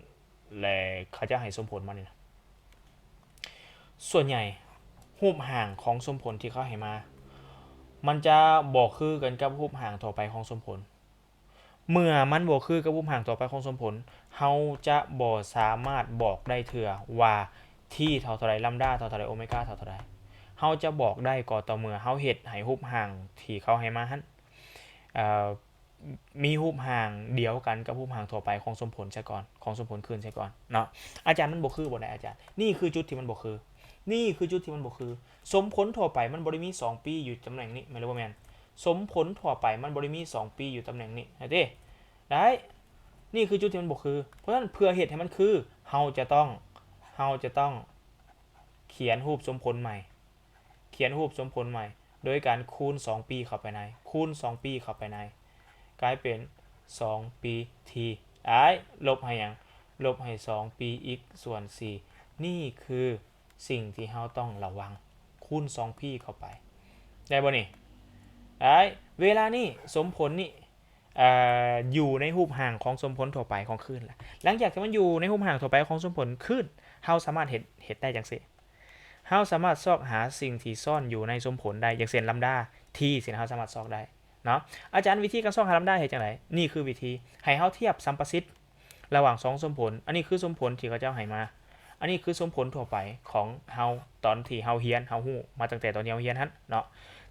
ແລະ ເຂົາເຈົ້າໃຫ້ສົມຜົນມານີ້ນະ ສ່ວນໃຫຍ່ຮູບຮ່າງຂອງສົມຜົນທີ່ເຂົາໃຫ້ມາ ມັນຈະບໍ່ຄືກັນກັບຮູບຮ່າງທົ່ວໄປຂອງສົມຜົນ. ເມື່ອມັນບໍ່ຄືກັບຮູບຮ່າງທົ່ວໄປຂອງສົມຜົນ ເຮົາຈະບໍ່ສາມາດບອກໄດ້ເທື່ອວ່າ T ເທົ່າເທົ່າໃດ ລຳດາເທົ່າເທົ່າໃດ ໂອເມກາເທົ່າເທົ່າໃດ. ເຮົາຈະບອກໄດ້ກໍຕໍ່ເມື່ອເຮົາເຮັດໃຫ້ຮູບຮ່າງທີ່ເຂົາໃຫ້ມາຫັ້ນ ເອີ່ ມີຮູບຮ່າງດຽວກັນກັບຮູບຮ່າງທົ່ວໄປຂອງສົມຜົນຊະກ່ອນ ຂອງສົມຜົນຄື້ນຊະກ່ອນເນາະ. ອາຈານ ມັນບໍ່ຄືບໍ່ໄດ້ອາຈານ. ນີ້ຄືຈຸດທີ່ມັນບໍ່ຄື ນີ້ຄືຈຸດທີ່ມັນບໍ່ຄື. ສົມຜົນທົ່ວໄປມັນບໍ່ໄດ້ມີສອງປີຢູ່ຕຳແໜ່ງນີ້ ແມ່ນຫຼືບໍ່ແມ່ນ? ສົມຜົນທົ່ວໄປມັນບໍ່ໄດ້ມີສອງປີຢູ່ຕຳແໜ່ງນີ້ ເຫັນຕິ? ໄດ້ ນີ້ຄືຈຸດທີ່ມັນບໍ່ຄື. ເພາະສະນັ້ນເພື່ອເຮັດໃຫ້ມັນຄື ເຮົາຈະຕ້ອງ ເຮົາຈະຕ້ອງຂຽນຮູບສົມຜົນໃໝ່. ຂຽນຮູບສົມຜົນໃໝ່ ໂດຍການຄູນສອງປີເຂົ້າໄປໃນ ຄູນສອງປີເຂົ້າໄປໃນ ກາຍເປັນສອງປີ T ອ້າຍ ລົບໃຫ້ຫຍັງ? ລົບໃຫ້ສອງປີ x ສ່ວນສີ່. ນີ້ຄືສິ່ງທີ່ເຮົາຕ້ອງລະວັງ ຄູນສອງປີເຂົ້າໄປ ໄດ້ບໍ່ນີ້? ອ້າຍ ເວລານີ້ສົມຜົນນີ້ ເອີ່ ຢູ່ໃນຮູບຮ່າງຂອງສົມຜົນທົ່ວໄປຂອງຄື້ນລະ. ຫຼັງຈາກທີ່ມັນຢູ່ໃນຮູບຮ່າງທົ່ວໄປຂອງສົມຜົນຄື້ນ ເຮົາສາມາດເຮັດ ເຮັດໄດ້ຈັ່ງຊີ້. ເຮົາສາມາດຊອກຫາສິ່ງທີ່ຊ້ອນຢູ່ໃນສົມຜົນໄດ້ ຢ່າງເຊັ່ນ ລຳດາ T ຊີ້ນະ ເຮົາສາມາດຊອກໄດ້ເນາະ. ອາຈານ ວິທີການຊອກຫາລຳດາເຮັດຈັ່ງໃດ? ນີ້ຄືວິທີ ໃຫ້ເຮົາທຽບສຳປະສິດລະຫວ່າງສອງສົມຜົນ. ອັນນີ້ຄືສົມຜົນທີ່ເຂົາເຈົ້າໃຫ້ມາ ອັນນີ້ຄືສົມຜົນທົ່ວໄປຂອງເຮົາ ຕອນທີ່ເຮົາຮຽນ ເຮົາຮູ້ມາຕັ້ງແຕ່ຕອນທີ່ເຮົາຮຽນຫັ້ນເນາະ.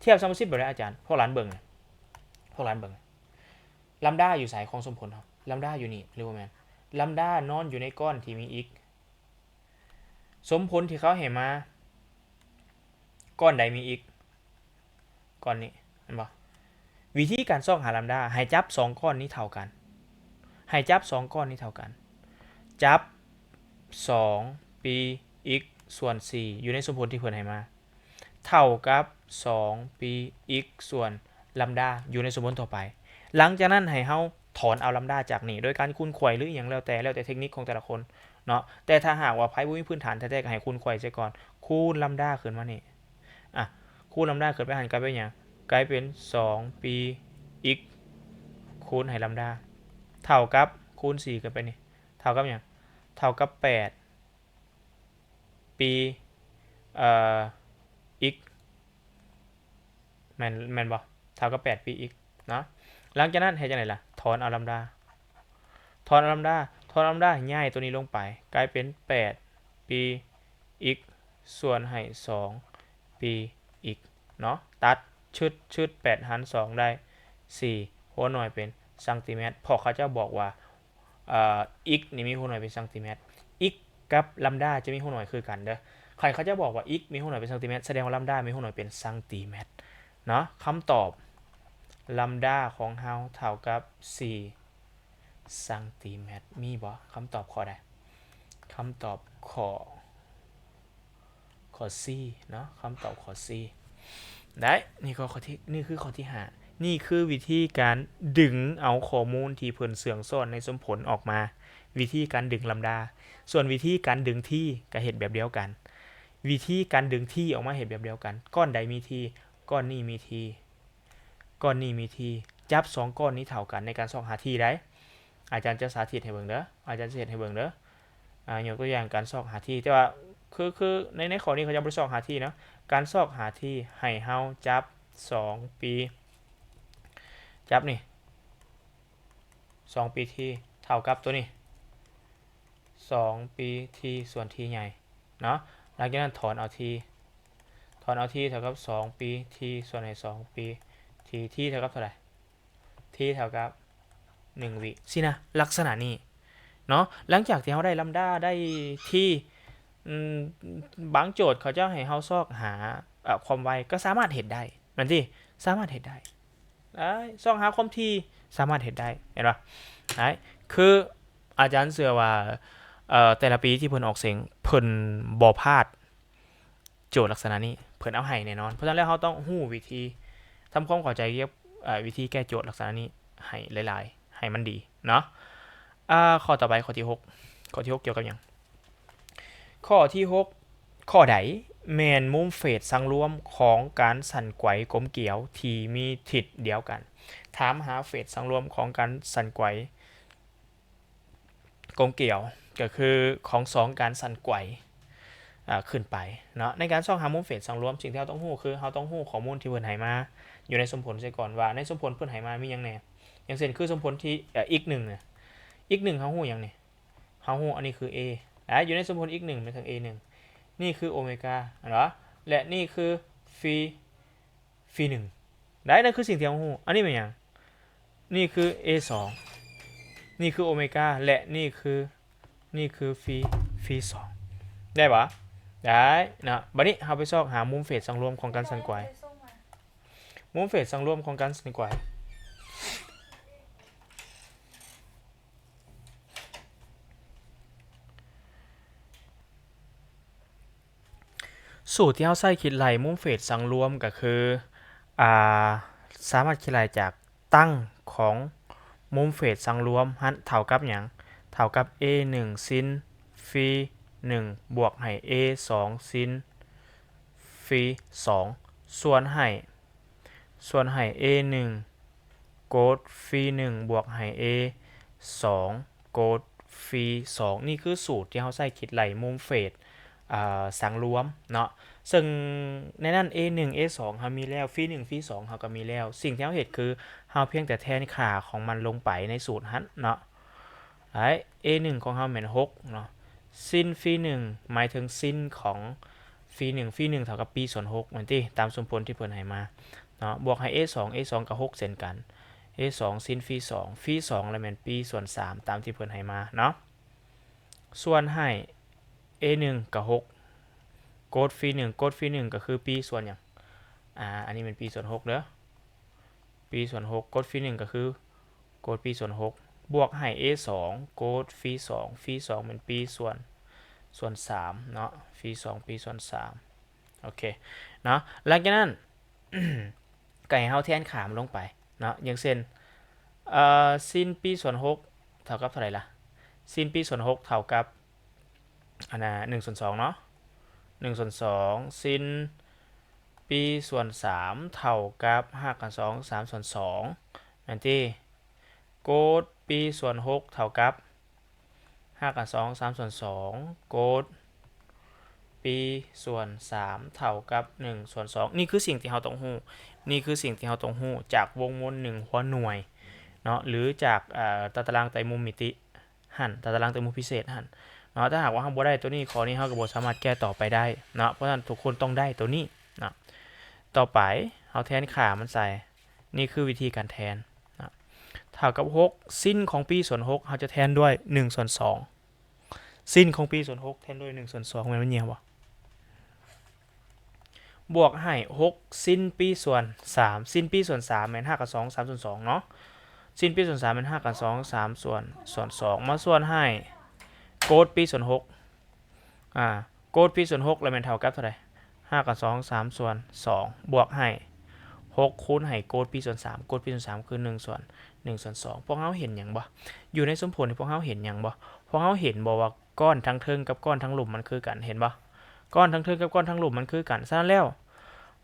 ທຽບສຳປະສິດແບບໃດອາຈານ? ພວກຫຼານເບິ່ງ ພວກຫຼານເບິ່ງ ລຳດາຢູ່ໃສຂອງສົມຜົນເຮົາ? ລຳດາຢູ່ນີ້ ຫຼືບໍ່ແມ່ນ? ລຳດານອນຢູ່ໃນກ້ອນທີ່ມີ x. ສົມຜົນທີ່ເຂົາໃຫ້ມາ ກ້ອນໃດມີ x? ກ້ອນນີ້ ແມ່ນບໍ່? ວິທີການຊອກຫາລຳດາ ໃຫ້ຈັບສອງກ້ອນນີ້ເທົ່າກັນ ໃຫ້ຈັບສອງກ້ອນນີ້ເທົ່າກັນ ຈັບສອງປີ x ສ່ວນສີ່ ຢູ່ໃນສົມຜົນທີ່ເພິ່ນໃຫ້ມາ ເທົ່າກັບສອງປີ x ສ່ວນລຳດາ ຢູ່ໃນສົມຜົນທົ່ວໄປ. ຫຼັງຈາກນັ້ນໃຫ້ເຮົາຖອນເອົາລຳດາຈາກນີ້ ໂດຍການຄູນໄຂວ້ ຫຼື ອີ່ຫຍັງແລ້ວແຕ່ ແລ້ວແຕ່ເທັກນິກຂອງແຕ່ລະຄົນເນາະ. ແຕ່ຖ້າຫາກວ່າໃຜບໍ່ມີພື້ນຖານແທ້ໆ ກໍໃຫ້ຄູນໄຂວ້ເສຍກ່ອນ ຄູນລຳດາຂຶ້ນມານີ້ ອ່ະ ຄູນລຳດາຂຶ້ນໄປຫັ້ນ ກາຍເປັນຫຍັງ? ກາຍເປັນສອງປີ x ຄູນໃຫ້ລຳດາ ເທົ່າກັບ ຄູນສີ່ຂຶ້ນໄປນີ້ ເທົ່າກັບຫຍັງ? ເທົ່າກັບແປດ ປີ ເອີ x ແມ່ນ ແມ່ນບໍ່? ເທົ່າກັບແປດປີ x ເນາະ. ຫຼັງຈາກນັ້ນເຮັດຈັ່ງໃດລະ? ຖອນເອົາລຳດາ ຖອນເອົາລຳດາ ຖອນເອົາລຳດາ ຍ້າຍຕົວນີ້ລົງໄປ ກາຍເປັນແປດປີ x ສ່ວນໃຫ້ສອງປີ x ເນາະ. ຕັດ ຊຶດ ຊຶດ ແປດຫານສອງໄດ້ສີ່ ຫົວໜ່ວຍເປັນຊັງຕີແມັດ ເພາະເຂົາເຈົ້າບອກວ່າ ເອີ x ນີ້ມີຫົວໜ່ວຍເປັນຊັງຕີແມັດ x ກັບລຳດາຈະມີຫົວໜ່ວຍຄືກັນເດີ. ຄັນເຂົາເຈົ້າບອກວ່າ x ມີຫົວໜ່ວຍເປັນຊັງຕີແມັດ ສະແດງວ່າລຳດາມີຫົວໜ່ວຍເປັນຊັງຕີແມັດເນາະ. ຄຳຕອບ ລຳດາຂອງເຮົາເທົ່າກັບສີ່ຊັງຕີແມັດ ມີບໍ່? ຄຳຕອບຂໍ້ໃດ? ຄຳຕອບຂໍ້ ຂໍ້ C ເນາະ ຄຳຕອບຂໍ້ C ໄດ້. ນີ້ກໍຂໍ້ທີ່ ນີ້ຄືຂໍ້ທີຫ້າ ນີ້ຄືວິທີການດຶງເອົາຂໍ້ມູນທີ່ເພິ່ນເຊື່ອງຊ້ອນໃນສົມຜົນອອກມາ, ວິທີການດຶງລຳດາ. ສ່ວນວິທີການດຶງທີກໍເຮັດແບບດຽວກັນ. ວິທີການດຶງທີອອກມາເຮັດແບບດຽວກັນ. ກ້ອນໃດມີທີ? ກ້ອນນີ້ມີທີ. ກ້ອນນີ້ມີທີ. ຈັບສອງກ້ອນນີ້ເທົ່າກັນໃນການຊອກຫາທີໄດ້. ອາຈານຈະສາທິດໃຫ້ເບິ່ງເດີ. ອາຈານຈະເຮັດໃຫ້ເບິ່ງເດີ. ອາ ຍົກຕົວຢ່າງການຊອກຫາທີ. ແຕ່ວ່າ ຄື ຄືໃນ ໃນຂໍ້ນີ້ເຂົາເຈົ້າບໍ່ໄດ້ຊອກຫາທີເນາະ. ການຊອກຫາທີໃຫ້ເຮົາຈັບສອງປີ. ຈັບນີ້ ສອງປີທີເທົ່າກັບຕົວນີ້ ສອງປີທີສ່ວນທີໃຫຍ່ເນາະ. ຫຼັງຈາກນັ້ນຖອນເອົາທີ ຖອນເອົາທີເທົ່າກັບສອງປີທີສ່ວນໃຫ້ສອງປີທີ. ທີເທົ່າກັບເທົ່າໃດ? ທີເທົ່າກັບໜຶ່ງວິ. ຊີ້ນະ ລັກສະນະນີ້ເນາະ. ຫຼັງຈາກທີ່ເຮົາໄດ້ລຳດາ ໄດ້ທີ ອືມ ບາງໂຈດເຂົາເຈົ້າໃຫ້ເຮົາຊອກຫາ ເອີ ຄວາມໄວ ກໍສາມາດເຮັດໄດ້ ແມ່ນຕິ? ສາມາດເຮັດໄດ້. ໄດ້ ຊອກຫາຄວາມຖີ່ ສາມາດເຮັດໄດ້ ເຫັນບໍ່? ໄດ້ ຄືອາຈານເຊື່ອວ່າ ເອີ ແຕ່ລະປີທີ່ເພິ່ນອອກເສັງ ເພິ່ນບໍ່ພາດໂຈດລັກສະນະນີ້ ເພິ່ນເອົາໃຫ້ແນ່ນອນ. ເພາະສະນັ້ນແລ້ວ ເຮົາຕ້ອງຮູ້ວິທີ ທຳຄວາມເຂົ້າໃຈກ່ຽວກັບ ເອີ ວິທີແກ້ໂຈດລັກສະນະນີ້ໃຫ້ຫຼາຍໆ ໃຫ້ມັນດີເນາະ. ອາ ຂໍ້ຕໍ່ໄປ ຂໍ້ທີຫົກ. ຂໍ້ທີຫົກກ່ຽວກັບຫຍັງ? ຂໍ້ທີຫົກ ຂໍ້ໃດແມ່ນມຸມເຟດສັງລວມຂອງການສັ່ນໄກວກົມກຽວທີ່ມີທິດດຽວກັນ? ຖາມຫາເຟດສັງລວມຂອງການສັ່ນໄກວກົມກຽວ ກໍຄືຂອງສອງການສັ່ນໄກວ ອາ ຂຶ້ນໄປເນາະ. ໃນການຊອກຫາມຸມເຟດສັງລວມ ສິ່ງທີ່ເຮົາຕ້ອງຮູ້ຄື ເຮົາຕ້ອງຮູ້ຂໍ້ມູນທີ່ເພິ່ນໃຫ້ມາຢູ່ໃນສົມຜົນໃສ່ກ່ອນວ່າ ໃນສົມຜົນເພິ່ນໃຫ້ມາມີຫຍັງແດ່. ຢ່າງເຊັ່ນ ຄືສົມຜົນທີ່ ເອີ ອີກໜຶ່ງນະ ອີກໜຶ່ງເຮົາຮູ້ຫຍັງນີ້? ເຮົາຮູ້ ອັນນີ້ຄື A ໄດ້ ຢູ່ໃນສົມຜົນອີກໜຶ່ງ ແມ່ນທັງ A ໜຶ່ງ ນີ້ຄືໂອເມກາ ເຫັນບໍ່? ແລະ ນີ້ຄືຟີ ຟີໜຶ່ງ ໄດ້ ນັ້ນຄືສິ່ງທີ່ເຮົາຮູ້. ອັນນີ້ແມ່ນຫຍັງ? ນີ້ຄື A ສອງ ນີ້ຄືໂອເມກາ ແລະ ນີ້ຄື ນີ້ຄືຟີ ຟີສອງ ໄດ້ບໍ່? ໄດ້ເນາະ. ບັດນີ້ເຮົາໄປຊອກຫາມຸມເຟດສັງລວມຂອງການສັ່ນໄກວ ມຸມເຟດສັງລວມຂອງການສັ່ນໄກວ. ສູດທີ່ເຮົາໃຊ້ຄິດໄລ່ມຸມເຟດສັງລວມກໍຄື ອາ ສາມາດຄິດໄລ່ຈາກຕັ້ງຂອງມຸມເຟດສັງລວມຫັ້ນເທົ່າກັບຫຍັງ? ເທົ່າກັບ A ໜຶ່ງ ຊິນຟີໜຶ່ງ ບວກໃຫ້ A ສອງ ຊິນຟີສອງ ສ່ວນໃຫ້ ສ່ວນໃຫ້ A ໜຶ່ງ ໂກດຟີໜຶ່ງ ບວກໃຫ້ A ສອງ ໂກດຟີສອງ. ນີ້ຄືສູດທີ່ເຮົາໃຊ້ຄິດໄລ່ມຸມເຟດ ອາ ສັງລວມເນາະ. ເຊິ່ງໃນນັ້ນ A ໜຶ່ງ A ສອງ ເຮົາມີແລ້ວ ຟີໜຶ່ງ ຟີສອງ ເຮົາກໍມີແລ້ວ. ສິ່ງທີ່ເຮົາເຮັດຄື ເຮົາພຽງແຕ່ແທນຄ່າຂອງມັນລົງໄປໃນສູດຫັ້ນເນາະ. ໄດ້ A ໜຶ່ງຂອງເຮົາແມ່ນຫົກເນາະ. ຊິນຟີໜຶ່ງ ໝາຍເຖິງຊິນຂອງຟີໜຶ່ງ ຟີໜຶ່ງເທົ່າກັບປີສ່ວນຫົກ ແມ່ນຕິ? ຕາມສົມຜົນທີ່ເພິ່ນໃຫ້ມາເນາະ. ບວກໃຫ້ A ສອງ A ສອງກໍຫົກເຊັ່ນກັນ. A ສອງ ຊິນຟີສອງ ຟີສອງລະແມ່ນປີສ່ວນສາມ ຕາມທີ່ເພິ່ນໃຫ້ມາເນາະ. ສ່ວນໃຫ້ A ໜຶ່ງກໍຫົກ ໂກດຟີໜຶ່ງ ໂກດຟີໜຶ່ງກໍຄືປີສ່ວນຫຍັງ? ອາ ອັນນີ້ແມ່ນປີສ່ວນຫົກເດີ. ປີສ່ວນຫົກ ໂກດຟີໜຶ່ງກໍຄື ໂກດປີສ່ວນຫົກ ບວກໃຫ້ A ສອງ ໂກດຟີສອງ ຟີສອງແມ່ນປີສ່ວນ ສ່ວນສາມເນາະ. ຟີສອງ ປີສ່ວນສາມ ໂອເຄເນາະ. ຫຼັງຈາກນັ້ນ ກໍໃຫ້ເຮົາແທນຄ່າມັນລົງໄປເນາະ. ຢ່າງເຊັ່ນ ເອີ ຊິນປີສ່ວນຫົກເທົ່າກັບເທົ່າໃດລະ? ຊິນປີສ່ວນຫົກເທົ່າກັບ ອັນນ່າ ໜຶ່ງສ່ວນສອງເນາະ. ໜຶ່ງສ່ວນສອງ ຊິນປີສ່ວນສາມເທົ່າກັບຮາກຂັ້ນສອງ ສາມສ່ວນສອງ ແມ່ນຕິ? ໂກດປີສ່ວນຫົກເທົ່າກັບຮາກຂັ້ນສອງ ສາມສ່ວນສອງ ໂກດປີສ່ວນສາມເທົ່າກັບໜຶ່ງສ່ວນສອງ. ນີ້ຄືສິ່ງທີ່ເຮົາຕ້ອງຮູ້ ນີ້ຄືສິ່ງທີ່ເຮົາຕ້ອງຮູ້ຈາກວົງມົນໜຶ່ງຫົວໜ່ວຍເນາະ ຫຼື ຈາກ ເອີ ຕາຕະລາງໄຕມຸມມິຕິ ຫັ້ນ ຕາຕະລາງແຕ່ໝູ່ພິເສດຫັ້ນເນາະ. ຖ້າຫາກວ່າເຮົາບໍ່ໄດ້ຕົວນີ້ ຂໍ້ນີ້ເຮົາກໍບໍ່ສາມາດແກ້ຕໍ່ໄປໄດ້ເນາະ. ເພາະສະນັ້ນທຸກຄົນຕ້ອງໄດ້ຕົວນີ້ເນາະ. ຕໍ່ໄປເຮົາແທນຄ່າມັນໃສ່ ນີ້ຄືວິທີການແທນເນາະ. ເທົ່າກັບຫົກ ຊິນຂອງປີສ່ວນຫົກ ເຮົາຈະແທນດ້ວຍໜຶ່ງສ່ວນສອງ ຊິນຂອງປີສ່ວນຫົກແທນດ້ວຍໜຶ່ງສ່ວນສອງ ແມ່ນມັນຍຽວບໍ່? ບວກໃຫ້ຫົກ ຊິນປີສ່ວນສາມ ຊິນປີສ່ວນສາມແມ່ນຮາກຂັ້ນສອງ ສາມສ່ວນສອງເນາະ. ຊິນປີສ່ວນສາມແມ່ນຮາກຂັ້ນສອງ ສາມສ່ວນ ສ່ວນສອງ ມາສ່ວນໃຫ້ໂກດປີສ່ວນຫົກ ອາ ໂກດປີສ່ວນຫົກລະແມ່ນເທົ່າກັບເທົ່າໃດ? ຮາກຂັ້ນສອງ ສາມສ່ວນສອງ ບວກໃຫ້ ຫົກຄູນໃຫ້ໂກດ P ສ່ວນສາມ ໂກດ P ສ່ວນສາມຄືໜຶ່ງສ່ວນ ໜຶ່ງສ່ວນສອງ. ພວກເຮົາເຫັນຫຍັງບໍ່? ຢູ່ໃນສົມຜົນນີ້ພວກເຮົາເຫັນຫຍັງບໍ່? ພວກເຮົາເຫັນບໍ່ວ່າກ້ອນທັງເທິງກັບກ້ອນທັງລຸ່ມມັນຄືກັນ ເຫັນບໍ່? ກ້ອນທັງເທິງກັບກ້ອນທັງລຸ່ມມັນຄືກັນ. ສະນັ້ນແລ້ວ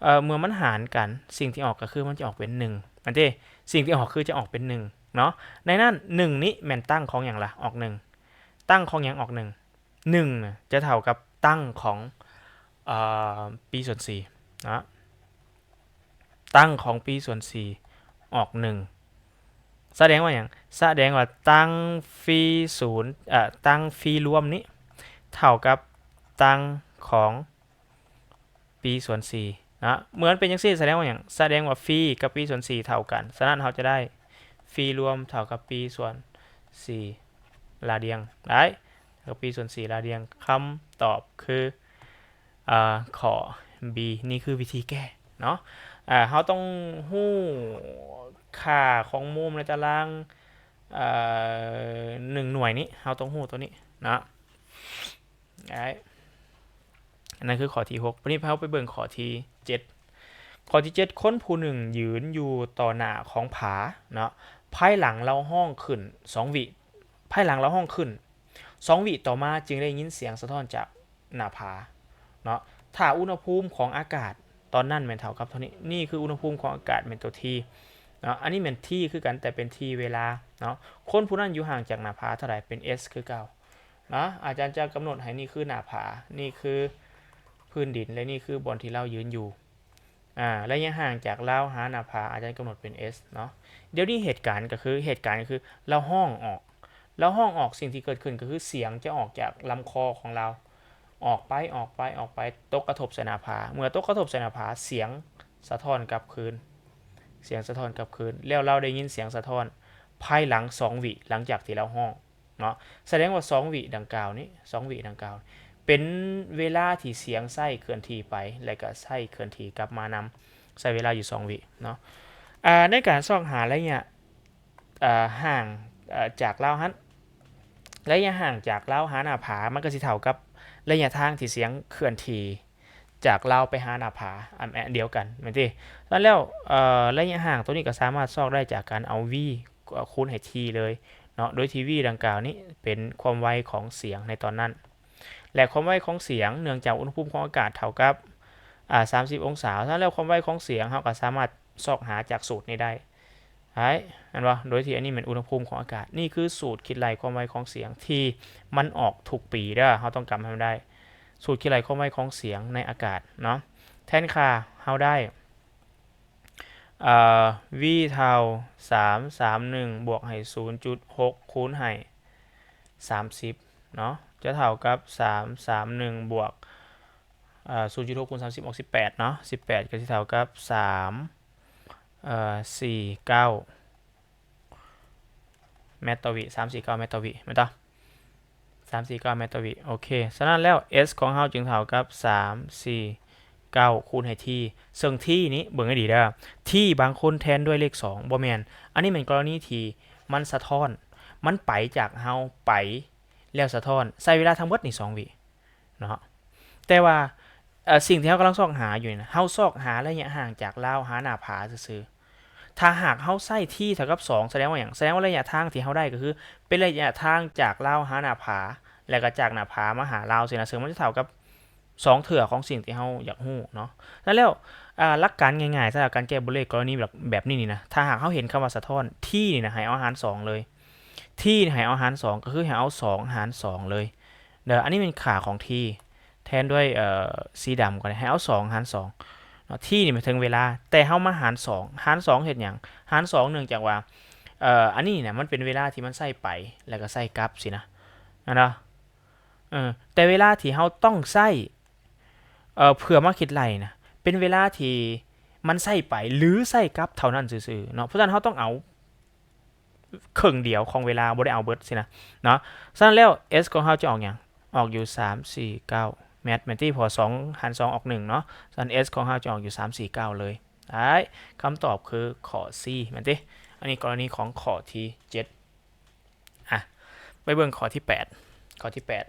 ເອີ ເມື່ອມັນຫານກັນ ສິ່ງທີ່ອອກກໍຄືມັນຈະອອກເປັນໜຶ່ງ ແມ່ນຕິ? ສິ່ງທີ່ອອກຄືຈະອອກເປັນໜຶ່ງເນາະ. ໃນນັ້ນໜຶ່ງນີ້ແມ່ນຕັ້ງຂອງຫຍັງລະ? ອອກໜຶ່ງ. ຕັ້ງຂອງຫຍັງອອກໜຶ່ງ? ໜຶ່ງນະຈະເທົ່າກັບຕັ້ງຂອງ ເອີ P ສ່ວນສີ່ເນາະ. ຕັ້ງຂອງ P ສ່ວນສີ່ອອກໜຶ່ງ ສະແດງວ່າຫຍັງ? ສະແດງວ່າຕັ້ງ Phi ສູນ ເອີ ຕັ້ງ Phi ລວມນີ້ເທົ່າກັບຕັ້ງຂອງ P ສ່ວນສີ່ເນາະ. ເມື່ອມັນເປັນຈັ່ງຊີ້ ສະແດງວ່າຫຍັງ? ສະແດງວ່າ Phi ກັບ P ສ່ວນສີ່ເທົ່າກັນ. ສະນັ້ນເຮົາຈະໄດ້ Phi ລວມເທົ່າກັບ P ສ່ວນສີ່ລາດຽງ ໄດ້ ກັບ P ສ່ວນສີ່ລາດຽງ. ຄຳຕອບຄື ເອີ ຂໍ້ B. ນີ້ຄືວິທີແກ້ເນາະ. ເອີ ເຮົາຕ້ອງຮູ້ຄ່າຂອງມຸມໃນຕາລາງ ເອີ ໜຶ່ງໜ່ວຍນີ້ ເຮົາຕ້ອງຮູ້ຕົວນີ້ເນາະ. ໄດ້ ອັນນັ້ນຄືຂໍ້ທີຫົກ. ບາດນີ້ເຮົາໄປເບິ່ງຂໍ້ທີເຈັດ. ຂໍ້ທີເຈັດ ຄົນຜູ້ໜຶ່ງຢືນຢູ່ຕໍ່ໜ້າຂອງຜາເນາະ ພາຍຫຼັງລາວຮ້ອງຂຶ້ນສອງວິ ພາຍຫຼັງລາວຮ້ອງຂຶ້ນສອງວິຕໍ່ມາ ຈຶ່ງໄດ້ຍິນສຽງສະທ້ອນຈາກໜ້າຜາເນາະ. ຖ້າອຸນຫະພູມຂອງອາກາດຕອນນັ້ນແມ່ນເທົ່າກັບເທົ່ານີ້ ນີ້ຄືອຸນຫະພູມຂອງອາກາດແມ່ນຕົວ T ເນາະ. ອັນນີ້ແມ່ນ T ຄືກັນ ແຕ່ເປັນ T ເວລາເນາະ. ຄົນຜູ້ນັ້ນຢູ່ຫ່າງຈາກໜ້າຜາເທົ່າໃດ? ເປັນ S ຄືເກົ່າເນາະ. ອາຈານຈະກຳນົດໃຫ້ ນີ້ຄືໜ້າຜາ ນີ້ຄືພື້ນດິນ ແລະ ນີ້ຄືບ່ອນທີ່ລາວຢືນຢູ່. ອາ ໄລຍະຫ່າງຈາກລາວຫາໜ້າຜາ ອາຈານກຳນົດເປັນ S ເນາະ. ດຽວນີ້ເຫດການກໍຄື ເຫດການກໍຄືລາວຮ້ອງອອກ ລາວຮ້ອງອອກ ສິ່ງທີ່ເກີດຂຶ້ນກໍຄືສຽງຈະອອກຈາກລຳຄໍຂອງລາວ ອອກໄປ ອອກໄປ ອອກໄປ ຕົກກະທົບໃສ່ໜ້າຜາ. ເມື່ອຕົກກະທົບໃສ່ໜ້າຜາ ສຽງສະທ້ອນກັບຄືນ ສຽງສະທ້ອນກັບຄືນ ແລ້ວລາວໄດ້ຍິນສຽງສະທ້ອນພາຍຫຼັງສອງວິ ຫຼັງຈາກທີ່ລາວຮ້ອງເນາະ. ສະແດງວ່າສອງວິດັ່ງກ່າວນີ້ ສອງວິດັ່ງກ່າວ ເປັນເວລາທີ່ສຽງໄຊເຄື່ອນທີ່ໄປ ແລະ ກໍໄຊເຄື່ອນທີ່ກັບມານຳ ໃຊ້ເວລາຢູ່ສອງວິເນາະ. ອາ ໃນການຊອກຫາໄລຍະ ອາ ຫ່າງ ອາ ຈາກລາວຫັ້ນ ໄລຍະຫ່າງຈາກລາວຫາໜ້າຜາ ມັນກໍຊິເທົ່າກັບໄລຍະທາງທີ່ສຽງເຄື່ອນທີ່ຈາກລາວໄປຫາໜ້າຜາ ອັນ ອັນດຽວກັນ ແມ່ນຕິ? ສະນັ້ນແລ້ວ ເອີ ໄລຍະຫ່າງຕົວນີ້ກໍສາມາດຊອກໄດ້ຈາກການເອົາ V ເອີ ຄູນໃຫ້ T ເລີຍເນາະ ໂດຍທີ່ V ດັ່ງກ່າວນີ້ເປັນຄວາມໄວຂອງສຽງໃນຕອນນັ້ນ ແລະ ຄວາມໄວຂອງສຽງເນື່ອງຈາກອຸນຫະພູມຂອງອາກາດເທົ່າກັບ ອາ ສາມສິບອົງສາ. ສະນັ້ນແລ້ວຄວາມໄວຂອງສຽງເຮົາກໍສາມາດຊອກຫາຈາກສູດນີ້ໄດ້ ໄດ້ ແມ່ນບໍ່? ໂດຍທີ່ອັນນີ້ແມ່ນອຸນຫະພູມຂອງອາກາດ. ນີ້ຄືສູດຄິດໄລ່ຄວາມໄວຂອງສຽງທີ່ມັນອອກທຸກປີເດີ ເຮົາຕ້ອງຈຳໃຫ້ມັນໄດ້ ສູດຄິດໄລ່ຄວາມໄວຂອງສຽງໃນອາກາດເນາະ. ແທນຄ່າເຮົາໄດ້ ເອີ V ເທົ່າ ສາມສາມໜຶ່ງ ບວກໃຫ້ ສູນຈຸດຫົກ ຄູນໃຫ້ ສາມສິບເນາະ ຈະເທົ່າກັບ ສາມສາມໜຶ່ງ ບວກ ເອີ ສູນຈຸດຫົກ ຄູນສາມສິບ ອອກ ສິບແປດເນາະ ສິບແປດກໍຊິເທົ່າກັບ ສາມ ເອີ ສີ່ເກົ້າ ແມັດຕໍ່ວິ ສາມສີ່ເກົ້າ ແມັດຕໍ່ວິ ແມ່ນບໍ່? ສາມສີ່ເກົ້າ ແມັດຕໍ່ວິ ໂອເຄ. ສະນັ້ນແລ້ວ S ຂອງເຮົາຈຶ່ງເທົ່າກັບ ສາມສີ່ເກົ້າ ຄູນໃຫ້ T ເຊິ່ງ T ນີ້ເບິ່ງໃຫ້ດີເດີ T ບາງຄົນແທນດ້ວຍເລກສອງ ບໍ່ແມ່ນ. ອັນນີ້ແມ່ນກໍລະນີທີ່ມັນສະທ້ອນ ມັນໄປຈາກເຮົາໄປ ແລ້ວສະທ້ອນ ໃຊ້ເວລາທັງໝົດນີ້ສອງວິເນາະ. ແຕ່ວ່າ ເອີ ສິ່ງທີ່ເຮົາກຳລັງຊອກຫາຢູ່ນີ້ນະ ເຮົາຊອກຫາໄລຍະຫ່າງຈາກລາວຫາໜ້າຜາຊື່ໆ. ຖ້າຫາກເຮົາໃຊ້ T ເທົ່າກັບສອງ ສະແດງວ່າຫຍັງ? ສະແດງວ່າໄລຍະທາງທີ່ເຮົາໄດ້ກໍຄືເປັນໄລຍະທາງຈາກລາວຫາໜ້າຜາ ແລະ ກໍຈາກໜ້າຜາມາຫາລາວຊີ້ນະ ເຊິ່ງມັນຈະເທົ່າກັບສອງເທື່ອຂອງສິ່ງທີ່ເຮົາຢາກຮູ້ເນາະ. ນັ້ນແລ້ວ ອາ ຫຼັກການງ່າຍໆສຳລັບການແກ້ບົດເລກກໍລະນີແບບ ແບບນີ້ນີ້ນະ ຖ້າຫາກເຮົາເຫັນຄຳວ່າສະທ້ອນ T ນີ້ນະ ໃຫ້ເອົາຫານສອງເລີຍ T ໃຫ້ເອົາຫານສອງ ກໍຄືໃຫ້ເອົາສອງຫານສອງເລີຍເດີ. ອັນນີ້ແມ່ນຄ່າຂອງ T ແທນດ້ວຍ ເອີ ສີດຳກໍໄດ້ ໃຫ້ເອົາສອງຫານສອງເນາະ. T ນີ້ໝາຍເຖິງເວລາ ແຕ່ເຮົາມາຫານສອງ ຫານສອງເຮັດຫຍັງ? ຫານສອງເນື່ອງຈາກວ່າ ເອີ ອັນນີ້ນະ ມັນເປັນເວລາທີ່ມັນໃຊ້ໄປ ແລ້ວກໍໃຊ້ກັບຊີ້ນະ ແມ່ນບໍ່? ເອີ ແຕ່ເວລາທີ່ເຮົາຕ້ອງໃຊ້ ເອີ ເພື່ອມາຄິດໄລ່ນະ ເປັນເວລາທີ່ມັນໃຊ້ໄປ ຫຼື ໃຊ້ກັບເທົ່ານັ້ນຊື່ໆເນາະ. ເພາະສະນັ້ນເຮົາຕ້ອງເອົາ ເຄິ່ງດຽວຂອງເວລາ ບໍ່ໄດ້ເອົາເບິດຊີ້ນະເນາະ. ສະນັ້ນແລ້ວ S ຂອງເຮົາຈະອອກຫຍັງ? ອອກຢູ່ສາມສີ່ເກົ້າແມັດ ແມ່ນຕິ? ເພາະສອງຫານສອງອອກໜຶ່ງເນາະ. ສະນັ້ນ S ຂອງເຮົາຈະອອກຢູ່ສາມສີ່ເກົ້າເລີຍ. ໄດ້ ຄຳຕອບຄືຂໍ້ C ແມ່ນຕິ? ອັນນີ້ກໍລະນີຂອງຂໍ້ທີເຈັດ. ອ່ະ ໄປເບິ່ງຂໍ້ທີແປດ. ຂໍ້ທີແປດ